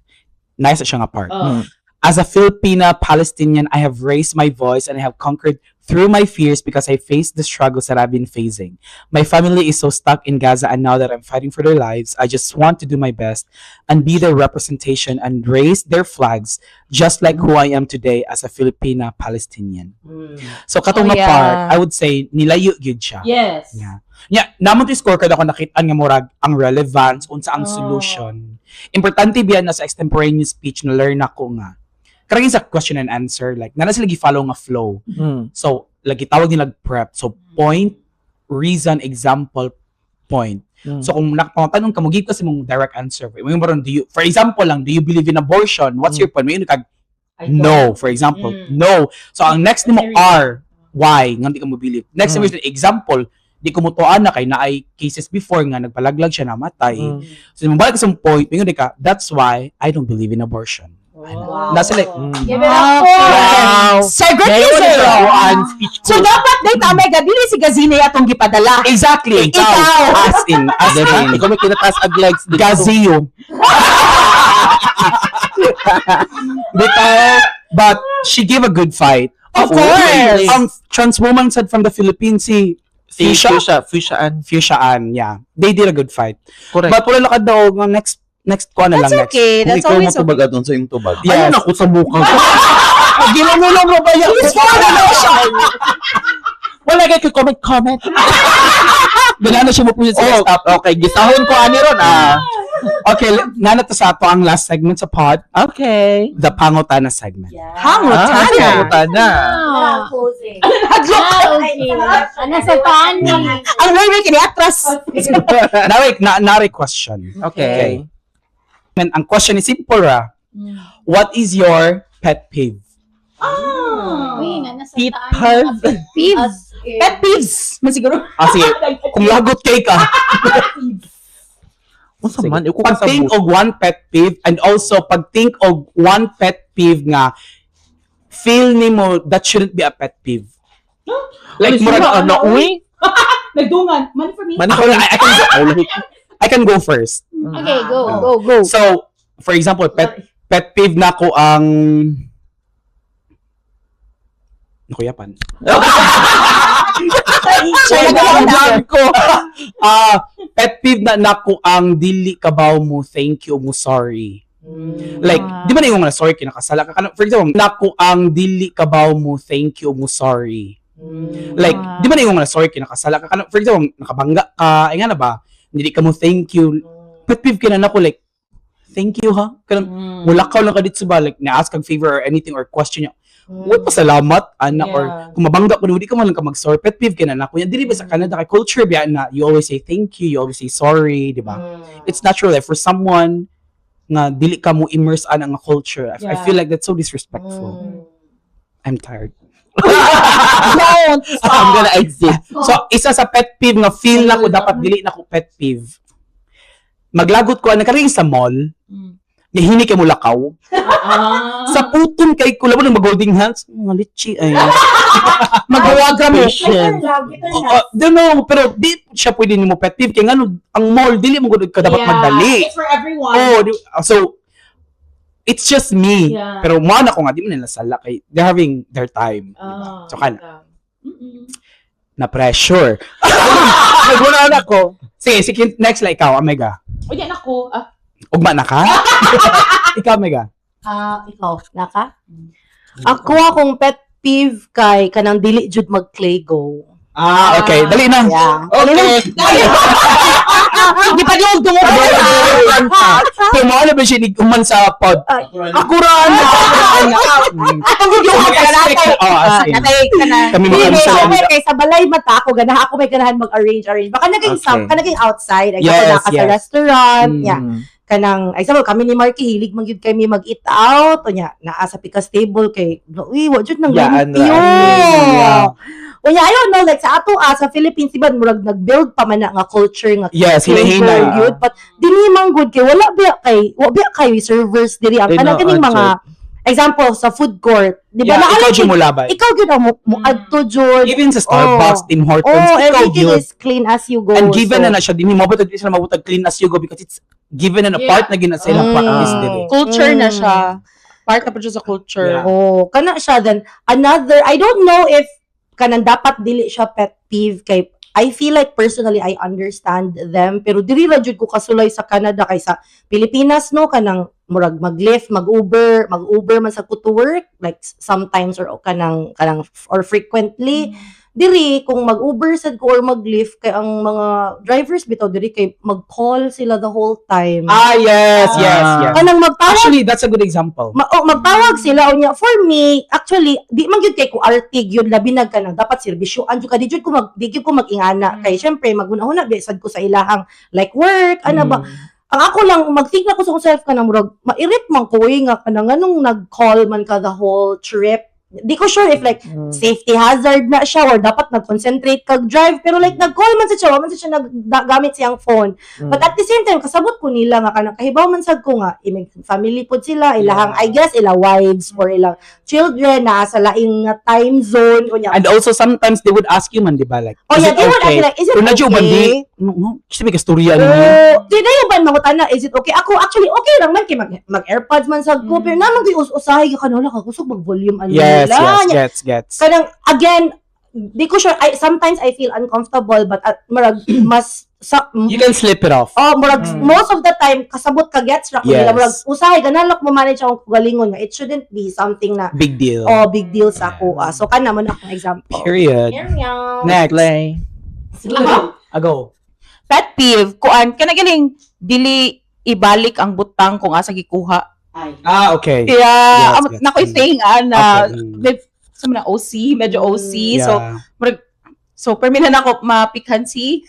Nice siya nga part. Oh. "As a Filipina Palestinian, I have raised my voice and I have conquered through my fears because I faced the struggles that I've been facing. My family is so stuck in Gaza, and now that I'm fighting for their lives, I just want to do my best and be their representation and raise their flags just like who I am today as a Filipina Palestinian." So katong Oh, nga yeah. part, I would say nilayo gyud siya. Yes. Yeah. Yeah, namon to scorecard ako nakit-an nga murag ang relevance unsa ang Oh. solution. Importante biya na sa extemporaneous speech na learn ako nga. Karang sa question and answer, like nana sila gi-follow nga flow. So lagi tawag nila prep. So point, reason, example, point. So kung nakapangatanong ka mo, give ka sa mong direct answer. Mo yung do you, for example lang, "Do you believe in abortion? What's your point?" May kag "No," for example. "No." So ang next nimo R, why? Nga di ka mo believe. Next nimo is example, di ko mutuan na kay naay cases before nga nagpalaglag siya, namatay. So mo balik sa point, mingon di ka, "That's why I don't believe in abortion." Wow. Nasa like, Give it up for Wow. Sir Gertie, sir. Speech So dapat day tama ga dili si Gazine atong gipadala. Exactly. Ikaw. As in, as Diba? in. Ikaw may kinataas ang legs dito. Gazio. Bitaw, but she gave a good fight. Of course. Ang trans woman said from the Philippines, si Si Fuchsia? Fuchsia. Fuchsia Ann. Fuchsia Ann, yeah. They did a good fight. Correct. But wala lakad daw nga next next ko na That's lang next. okay. Kung That's ikaw always mo tubag aton sa imong tubag. Yes. Ano na ko sa mukha ko? Ginamulong mo ba yan? Wala kay comment comment. Ganana siya mo po sa Oh, next topic. okay, gisahon ko ani ron ah. Okay, nana to sa ato ang last segment sa pod, the Pangutana segment. Hangutana. Hangutana. Ah, Closing. ah, okay. Ana sa taan ni. Ang Ray kini atras. Nari, na, nari question. Okay. And ang question is simple ra. What is your pet peeve? Uy, nga nasa Pet taan. peeve. Peeves. Pet peeves. Man siguro. Ah, sige. Kung lagot kay ka. Unsa Sige. man iko Pag-think og one pet peeve and also pag-think og one pet peeve nga feel nimo that shouldn't be a pet peeve. Like, Ay, murag, sura, ano, uy. Nagdungan. Money for me. Money Ako, I can go first. Okay, go, Oh. go, go. So, for example, pet peeve na ko ang Nakuyapan. Ko. Ah, pet peeve na nako ang dili kabaw mo thank you mo sorry. Like, di ba na yung mga sorry kinakasala ka? For example, nako ang dili kabaw mo thank you mo sorry. Like, di ba na yung mga sorry kinakasala ka? For example, nakabangga ka, ay nga na ba? Hindi ka mo thank you. Pet peeve kina nako like, thank you ha. Kanang wala ka lang ka dito ba like na-ask kag favor or anything or question niya. What pa salamat ana or kung mabangga ko di ka man lang ka mag-sorry. Pet peeve kina nako. Yan dili ba sa Canada kay culture biya na you always say thank you, you always say sorry, di ba? It's natural like for someone nga dili ka mo immerse ana nga culture. I feel like that's so disrespectful. I'm tired. Don't. I'm gonna exit. So, isa sa pet peeve nga feel na ko dapat dili na ko pet peeve. Maglagot ko ana karing sa mall, nihini kay mo lakaw. Sa puton kay ko labo mag holding hands, mga litchi ay. Magawaga mo. Patience. Oo, don't know, pero di siya pwede nimo pet peeve kay ngano ang mall dili mo gud ka dapat magdali. It's for everyone. Oh, so it's just me. Pero mo na ko nga di mo nila sala kay they're having their time, di ba? So kana na pressure. Nagwala na ako. Sige, sige, next like ikaw, Omega. O yan ako. Ah, Ugma na ka? Ikaw, Omega. Ah, ikaw, naka? Ako akong pet peeve kay kanang dili jud mag-clay go. Ah, okay. Dali na. Yeah. Okay. Di pa yung dungog. Pero mo na ba siya human sa pod? Ay. Akuran! Atong yung Mag-expect. Oh, as in. Natay ka na. Kami Dili, makansala. okay, kay sa balay mata ako, ganahan ako may ganahan mag-arrange, arrange. Baka naging kanaging outside, example, naka sa restaurant, yeah. Kanang, example, kami ni Marky, hilig man gyud kami mag-eat out, o nya, naa sa pikas table kay, uy, wa jud nang Yaan limpyo. ra, yeah. Unya, I don't know, like sa ato ah, sa Philippines, diba, murag nag-build pa man na nga culture nga Yes, flavor hinahinay. gyud, but dili man good kay wala biya kay servers diri ang kanang Tinuod, kaning mga example sa food court, di ba Yeah, naa ikaw lang jud mo labay. ikaw gyud ang mo adto jud. Even sa Starbucks, Tim Hortons, Oh, ikaw everything gyud. is clean as you go. And given so, na na siya, di mo mabutag di sila mabutag clean as you go because it's given na na part na gina sa ilang practice diri. Culture na siya. Part na po siya sa culture. Yeah. Oh, kana siya then another I don't know if kanang dapat dili siya pet peeve kay I feel like personally I understand them pero diri ra jud ko kasulay sa Canada kay sa Pilipinas no kanang murag mag-Lyft, mag-Uber man sa ko to work like sometimes or kanang kanang or frequently diri kung mag-Uber sad ko or mag-Lyft kay ang mga drivers bitaw diri kay mag-call sila the whole time. Ah, yes. Kanang magtawag Actually, that's a good example. oh, magtawag sila unya for me actually di man gyud kay ko artig yun labi na ka nang dapat serbisyo anjo ka di jud ko mag di gyud ko mag-ingana kay syempre maghuna-huna di sad ko sa ilahang like work ana ba ang ako lang mag-think na ko sa akong self kanang murag mairit man ko eh, nga kanang nganong nag-call man ka the whole trip di ko sure if like safety hazard na siya or dapat nag-concentrate kag drive pero like nag-call man sa siya wa man sa siya naggamit siyang phone. But at the same time kasabot ko nila nga kanang kahibaw man sad ko nga imig family pod sila ilahang I guess ila wives or ilang children na sa laing nga time zone unya. And also, sometimes they would ask you man, di ba? Like, Oh is yeah, it they would okay? ask like, is it Kung nadyo okay? ba di? No, no. Kasi may kasturya niyo. Oh, di na yung ban mangutana, is it okay? Ako actually okay lang man kay mag AirPods man sad ko pero naman koy us-usahay ka kanang wala ka kusog mag volume ano Yes, nila. yes, Nya, gets, gets. Kanang again, di ko sure I sometimes I feel uncomfortable but murag mas sa You can slip it off. Oh, murag most of the time kasabot ka gets ra ko nila murag usahay ganahan lang mo manage akong kagalingon nga it shouldn't be something na Big deal. oh big deal sa ako. Ah. So kana man akong example. Period. Meow. Next. Play. Ago. Pet peeve, kuan, kana galing, dili ibalik ang butang kung asa gikuha. Ay. Ah, okay. Yeah, Yes, yes. nakoy thing, ana, Okay. Sa mga OC, medyo OC. So, so, permi na nako mapikhansi.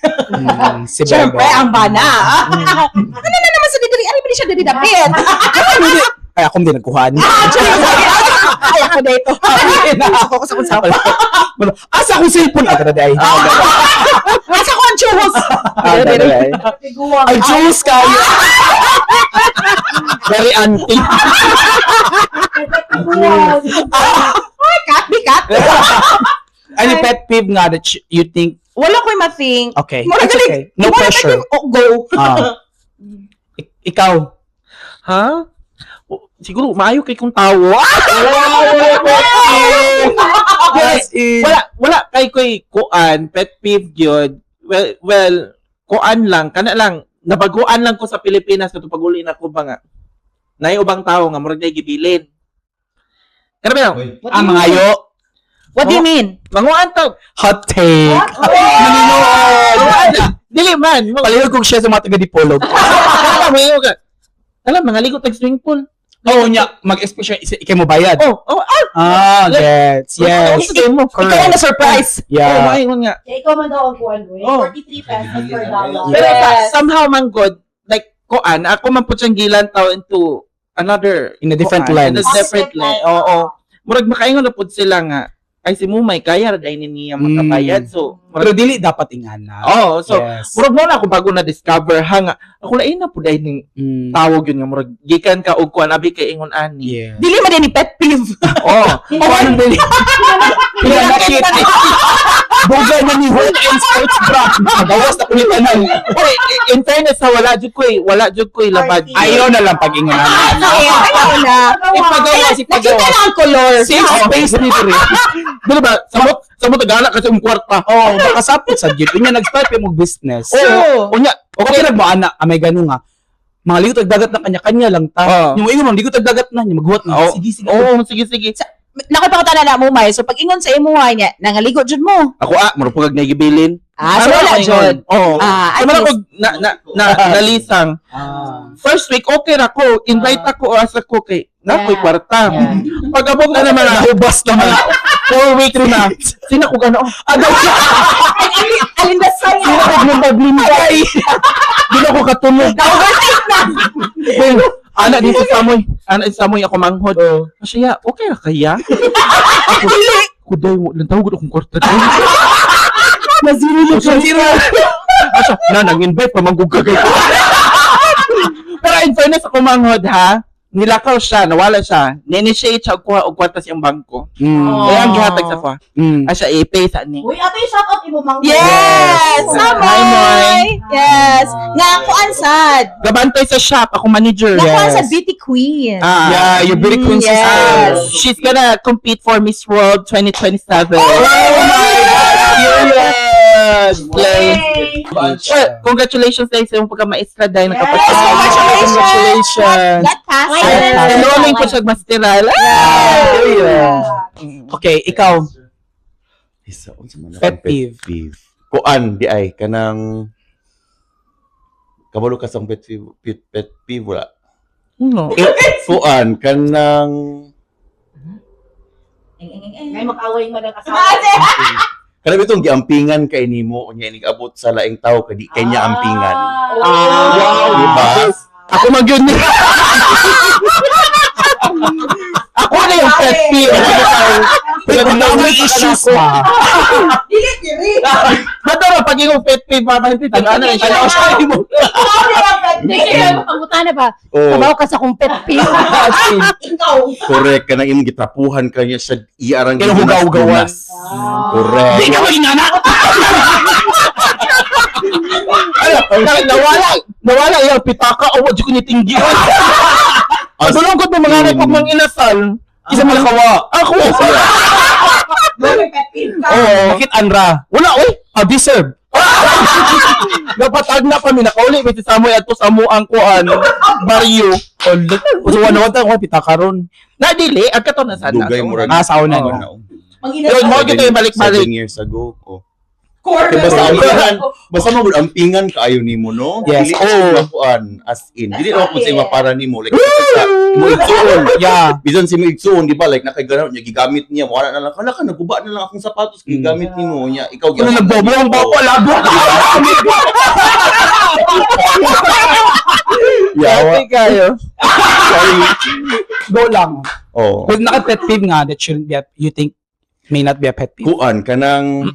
Si Siyempre, Bebe. ang bana. Ano na naman sa didiri? Ano ba siya diri dapit? Ay, akong din nagkuhaan. Ay, ako na ito. Ako ko sa kung saan. Asa akong cellphone? Ah, kada ay. Asa ko ang churros? Ah, kada ay. Ay, juice kayo. Very anti. Ay, cut, be cut. Any pet peeve nga that you think, Wala ko'y ma-think. Okay, Mura it's gali- okay. No Mura pressure. gali- Oh, go. Ah. Ikaw. Ha? O, siguro, maayo kay kong tawo. Yes, in. Wala, wala kay koy kuan, pet peeve gyud. Well, kuan lang, kana lang, nabaguan lang ko sa Pilipinas kato pag-uli na ko ba nga. Naay ubang tawo nga murag nay gibilin. Kana ba yun? Ah, mga ayo. What do you mean? Manguan to. Hot take. Maninood. Dili man. Palihog kong siya sa mga taga-Dipolog. Alam mo ka. Alam, mga ligo tag swimming pool. Oo niya, mag-expect siya, ikay mo bayad. Oh, ah, Ah, gets. Yes. Sige mo. Ikaw ang na-surprise. Oh, Yeah. maingon nga. Kaya ikaw man daw ang kuwan, boy. Oh. 43 pesos per dollar. Pero Yes. somehow man good, like kuan, ako man pud siyang gilan tao into another In a different kuan, in lens. a separate lens. Oo. Murag makaingon na pud sila nga ay si Mumay kaya ra dai ni niya makabayad. So, Pero murag, dili dapat ingana. oh, so yes. murag mo na ako bago na discover ha nga ako lain na pud ay ning tawag yun nga murag gikan ka og kuan abi kay ingon ani. Yeah. Dili man din ni pet peeve. Oh, Oh, ano dili? Pinanakit. Bugay na ni Hulk and sports bra. Magawas na kulit tanan. Oy, in fairness ha, wala jud ko eh, wala jud ko labad. Ayaw na lang pag-ingon. Ayaw na. Ipagawas, Nakita ipagawas. na ang color. Safe space ni diri. Dili ba? Samot, samot gala kasi ang kwarta. Oh, makasapot sa gyud. Unya nag-start pa mo business. Oo. Unya, Okay, okay nagmo ana, amay gano nga. Mga ligot og dagat na kanya-kanya lang ta. Oo. Yung ingon mo, ligot og dagat na, yung maghuwat na. Oo. Sige, sige. Oo, sige sige. Nakapakita na mo, May. So, pag ingon sa imo, niya, nangaligo jud mo. Ako ah, murag pugag nagibilin. Ah, so wala jud. Oo. Ah, at So, murag least. og na na na nalisang. Ah. First week okay ra ko, invite ako asa ko kay na ko'y kwarta. Pag abot na naman ah, Nahubas naman. 4 weeks na. Sina ko gano? Agaw siya. Alin na sa'yo? Sina ko nang paglingay. Di na ko katulog. Na-overtake na. Well, ana di sa samoy. Ana di sa samoy ako manghod. Siya, okay ra kaya? Ako, kuday mo, lang tawag akong kwarta. Nazero na siya. Zero. Asa, na nang-invite pa manggug ka kayo. Pero in fairness ako manghod ha, nilakaw siya, nawala siya. Ni-initiate siya og kuha og kwarta sa iyang bangko. Kaya ang gihatag sa kuha. Asya i-pay sa ni. Uy, ato yung shout out imo mang. Yes! Hi, Samoy! Moy. Yes! Nga kuan sad. Gabantay sa shop, ako manager. Nga kuan Yes. sad beauty queen. Ah. Yeah, your beauty queen Yes. sister. She's gonna compete for Miss World 2027. Oh my God! Period! Slay. Well, Well, congratulations guys sa iyong pagka-maestra dahil Yes, nakapag- congratulations! Congratulations! That passes. Ay, Enrolling po siya masteral. Ah! Period. Okay, ikaw. Isa, unsa man Pet akong peeve. peeve. Kuan di ay kanang kabalo ka sa akong pet peeve, pet peeve wala. No. Kuan kanang Ngay mag-away man ang asawa. kanang bitong giampingan kay nimo unya inig abot sa laing tawo kay di kanya ampingan. Ah. Wow, Di ba? Ako man yun. Ako na yung pet peeve. Pero may issues pa. Dili diri. Bato ba pag yung pet peeve, mama, hindi ano na siya. Ano siya mo? Ikaw na ang pet peeve. Pangutan na ba? Oh, Kabaw ka sa kong pet peeve. Ikaw. correct kanang imong gitrapuhan kanya sa iarang Kanang hugaw-hugawan. Correct. Di ka maging anak! Ano, nawala, nawala yung pitaka, o wad ko nitinggi. As Tulong ko mga anak ko mang inasal. Isa malakawa. Ako. May pet peeve ka. Oo. Bakit anra? Wala, oy. Ah, deserve. Napatag na kami, nakauli, may si Samoy ato sa muang kuan, baryo. So, wala wala ko pita karon. Na dili, ang kato na sana. Dugay murag. Ah, sa una Oo. na. Mang-inasal. Yun, mo gyud yung balik-balik. 7 years ago. Oh. Core Kaya basta memory. ampingan, basta mo ampingan kaayo nimo no. Yes. Dili oh. Kuan as in. Dili na kung sa ima para nimo like sa imo igsuon. Yeah. Bisan si mo igsuon di ba like nakagano niya gigamit niya wala na lang hala ka naguba na lang akong sapatos gigamit nimo niya ikaw Ano nagbobo ang bobo labo. Yawa. Happy kayo. Sorry. Go lang. Oh. Kung naka pet peeve nga that shouldn't be a, you think may not be a pet peeve. Kuan kanang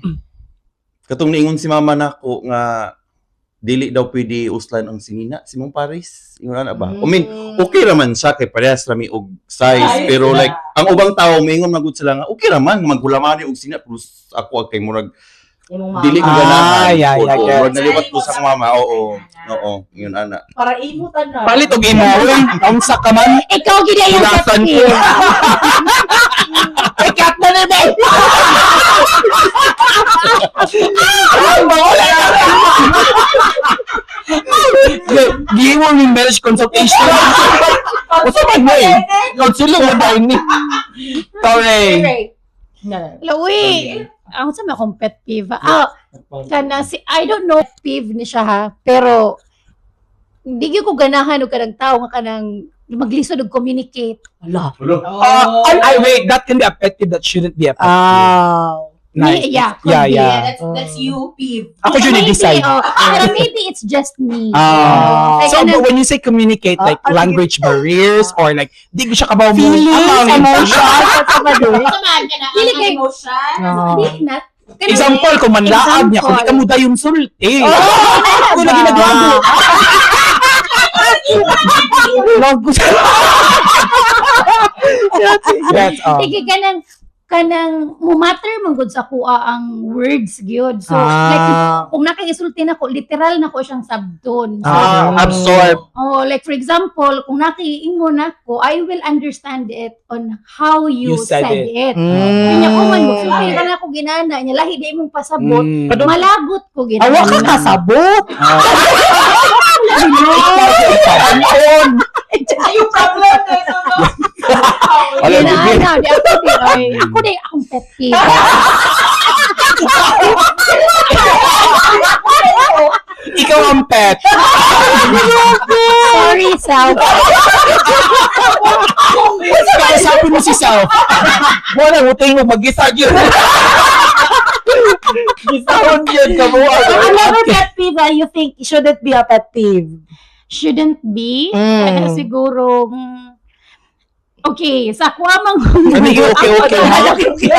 katong niingon si mama nako nga dili daw pwede uslan ang sinina Simong Paris, ingon ana ba? I mean, okay raman siya kay parehas rami og size, pero like ang ubang tao moingon man gud sila nga okay raman maghulamani og sina, plus ako kay murag dili ko ganahan. Ah, yeah, Oo, gets. murag naliwat ko sa akong mama. Oo. Oo, ingon ana. Para imo tanan. Palit og imo, uy. Unsa ka man? Ikaw gid ang pet Hulasan ko. peeve. Ay, cut na ni ba? Ay, mawala na. Giimo mi marriage consultation. Usa man mo eh. Counselor mo dahil ni. Sorry. Lawi. Ang sa akong pet peeve. Ah, kana si I don't know peeve ni siya ha, pero hindi gyud ko ganahan og kanang tao nga kanang maglisod og communicate. Wala. Ay, wait, that can be a pet peeve that shouldn't be a pet peeve. Ah. Nice. Yeah, could Yeah, be. yeah. That's you, peeve. Ako yun Maybe, i-decide. oh, pero maybe it's just me. Ah. Like, So, kanang- but when you say communicate, like Ah, language barriers or like, di ko siya kabaw mo. Feelings, emotions, Dili kay- Emotion. Dili na. Kanang- Example, kung manlaab niya, kung di ka muda yung sulti. Ako lagi naglago. Lago siya. That's all. Sige, kanang mumatter man gud sa kuha ang words gyud. So like kung nakiisulti nako, literal nako siyang sabton. So, Ah, absorb. oh, like for example, kung nakiingon ako, I will understand it on how you, You said said it. it. Kanya ko man magsulti ka na ako ginana, nya lahi di imong pasabot. Malagot ko ginana. Awa ka kasabot. Anton! Yung problem na ito, no? Wala, Ginana, di ako di ay. Ako di akong pet peeve. Ikaw ang pet. Sorry, self. Kausapin mo si self. Wala mo tingin mo mag-isa yun. Gisahon yun ka mo. Another pet peeve that you think shouldn't be a pet peeve. Shouldn't be. Kaya siguro, okay, sa kuha mang Ano yung okay, okay, ha? Okay.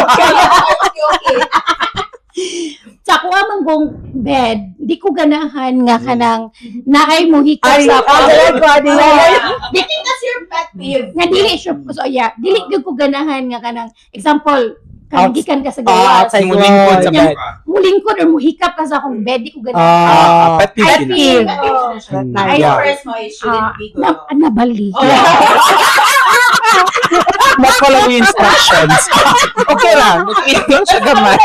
Sa kuha mang gong bed, di ko ganahan nga kanang naay mo hikap Ay, sa ako. ay, ay, ay, I think that's your pet peeve. Nga dili siya, so yeah, dili gyud ko ganahan nga kanang example, kanang gikan ka sa Ah, gawas, outside Mulingkod sa bed. mulingkod or muhikap ka sa akong bed, di ko ganahan. Ah, pet peeve. Pet yun. peeve. Ay, Yeah. first mo, it shouldn't Ah, be na, good. nabali. Oh, yeah. Not follow yung instructions. Okay lang. Ito siya gamay.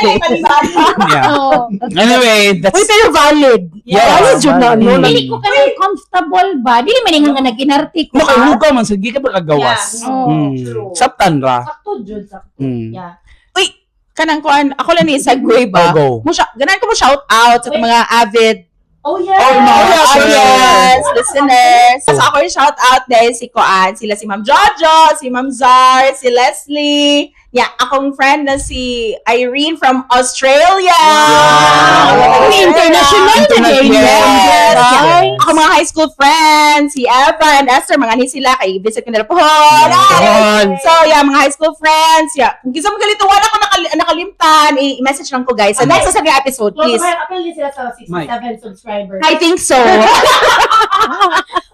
Yeah. Oh. Anyway, that's... Uy, pero valid. Yes. Valid yun na, no? Dili ko kanang comfortable ba? Dili man ingon nga nag-inarte ko. No, kay hugaw man, sige ka ba kagawas? Yeah. Oh. True. Saptan ra. Sakto, Jud. Sakto. Yeah. Uy, kanang kuan, ako lang ni segue ba? Oh, go. Mo siya, ganahan ko mo shout out sa mga avid. Oh, yeah. Oh, no. Sure. Audience, listeners. So ako yung shout out dahil si Koan, sila si Ma'am Jojo, si Ma'am Zar, si Leslie, yeah, akong friend na si Irene from Australia. Wow. Wow. International na International. din. Yes. Yes. Ako mga high school friends, si Eva and Esther, mga ni sila, kay visit ko nila po. Pohon. So, yeah, mga high school friends. Yeah. Kung gusto mo galito, wala ko nakalimtan, i-message lang ko, guys. Sa next sa episode, please. Appeal sila sa 67 subscribers. I think so.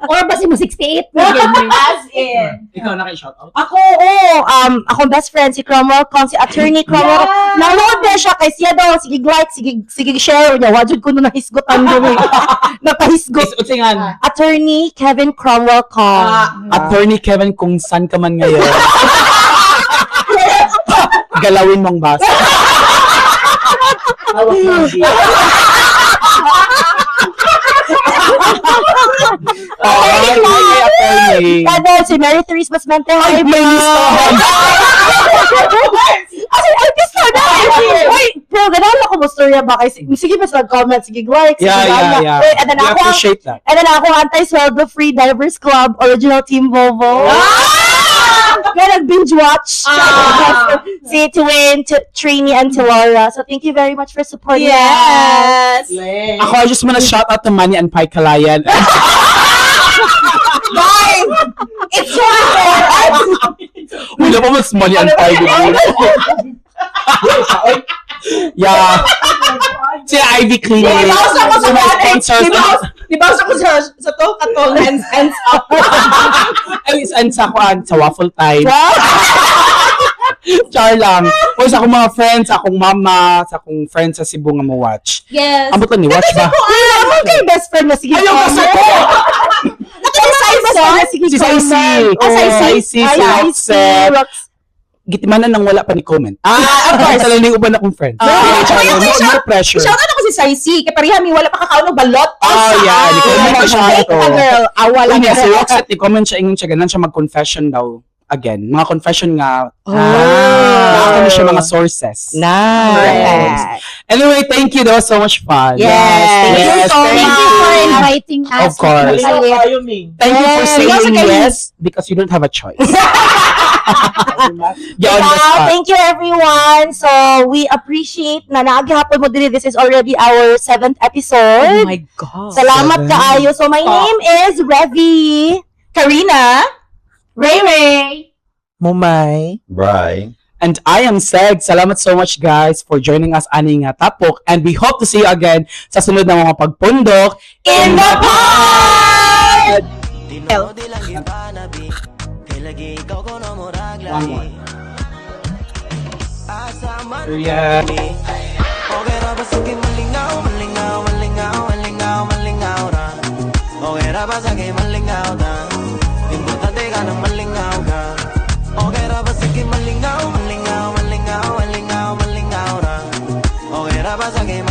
Or basi mo 68 na ganyan. As in. Ikaw na kay shout out. Ako, oo. Akong best friend, si Cromwell Con, si Attorney Cromwell. Nanood na siya kay siya daw. Sige, like, sige, sige, share niya. Wajud ko na nahisgotan dumi. Napahisgot. Utsingan. Attorney Kevin Cromwell Con. Attorney Kevin, kung saan ka man ngayon. Galawin mong basa. Oh, ay, ay, attorney. Kada si Mary Therese Basmente. Ay, may listahan. As in, artist na na. Uy, pero ganahan ako mo storya ba? Kay, sige, mas mag-comment, sige, like, sige, Yeah. Wait, and then We ako, appreciate that. and then ako, anti-sweldo free divers club, original team Volvo. Kaya nag-binge watch. Si Twain, to Trini, and to Laura. So thank you very much for supporting us. Yes. Ako, I just wanna shout out to Manny and Pai Kalayan. Bye! It's one. Wala pa mas Manny and Pai. Yeah. Si Ivy Clinic. Dibaws ako sa Mga kuan. sponsors. Dibaws ako sa to katong hands hands up. Ay, and sa kuan, sa waffle time. Char lang. O sa akong mga friends, sa akong mama, sa akong friends sa Cebu nga mo watch. Yes. Ambot lang ni watch ba? Ano kay best friend na sige. Ayaw comment. ka ko! Best friend na sige Si Saisi. comment. Oh, Saisi, si Ay, Roxette. Rox. Gitimanan nang wala pa ni comment. Ah, of course. Sa lang uban akong friend. Ah. Char lang, Ay, no, no pressure. Shout out ako si Saisi kay pareha mi wala pa kakaon og balot. Oh, yeah. Ni comment siya Fake ito. ka girl. Awa lang. Uy, niya, si Roxette, ni comment siya, ingon siya, ganan siya mag-confession daw again. Mga confession nga, Oh. na ako na siya mga sources. Nice. Perfect. Anyway, thank you. That was so much fun. Yes. Thank you Yes, so thank Thank you for inviting us. Of course. Kapalit. Kayo, Ming. Thank you for Yes. saying Yes. yes because you don't have a choice. Yeah, on the Wow, spot. thank you everyone. So, we appreciate na naagihapon mo diri. This is already our seventh episode. Oh my God. Salamat Seven. kaayo. So, my name is Revi. Karina. Ray Ray. Mumay. Bye. And I am Seg. Salamat so much guys for joining us ani nga tapok and we hope to see you again sa sunod na mga pagpundok In the pod! One more. Yeah. Okay ra ba sa akin malingaw, malingaw, malingaw, malingaw, malingaw ra? Okay ra ba sa akin malingaw ta? Importante ka nang malingaw ka. Okay ra ba sa akin malingaw, malingaw, malingaw, malingaw, malingaw ra? Okay ra ba sa akin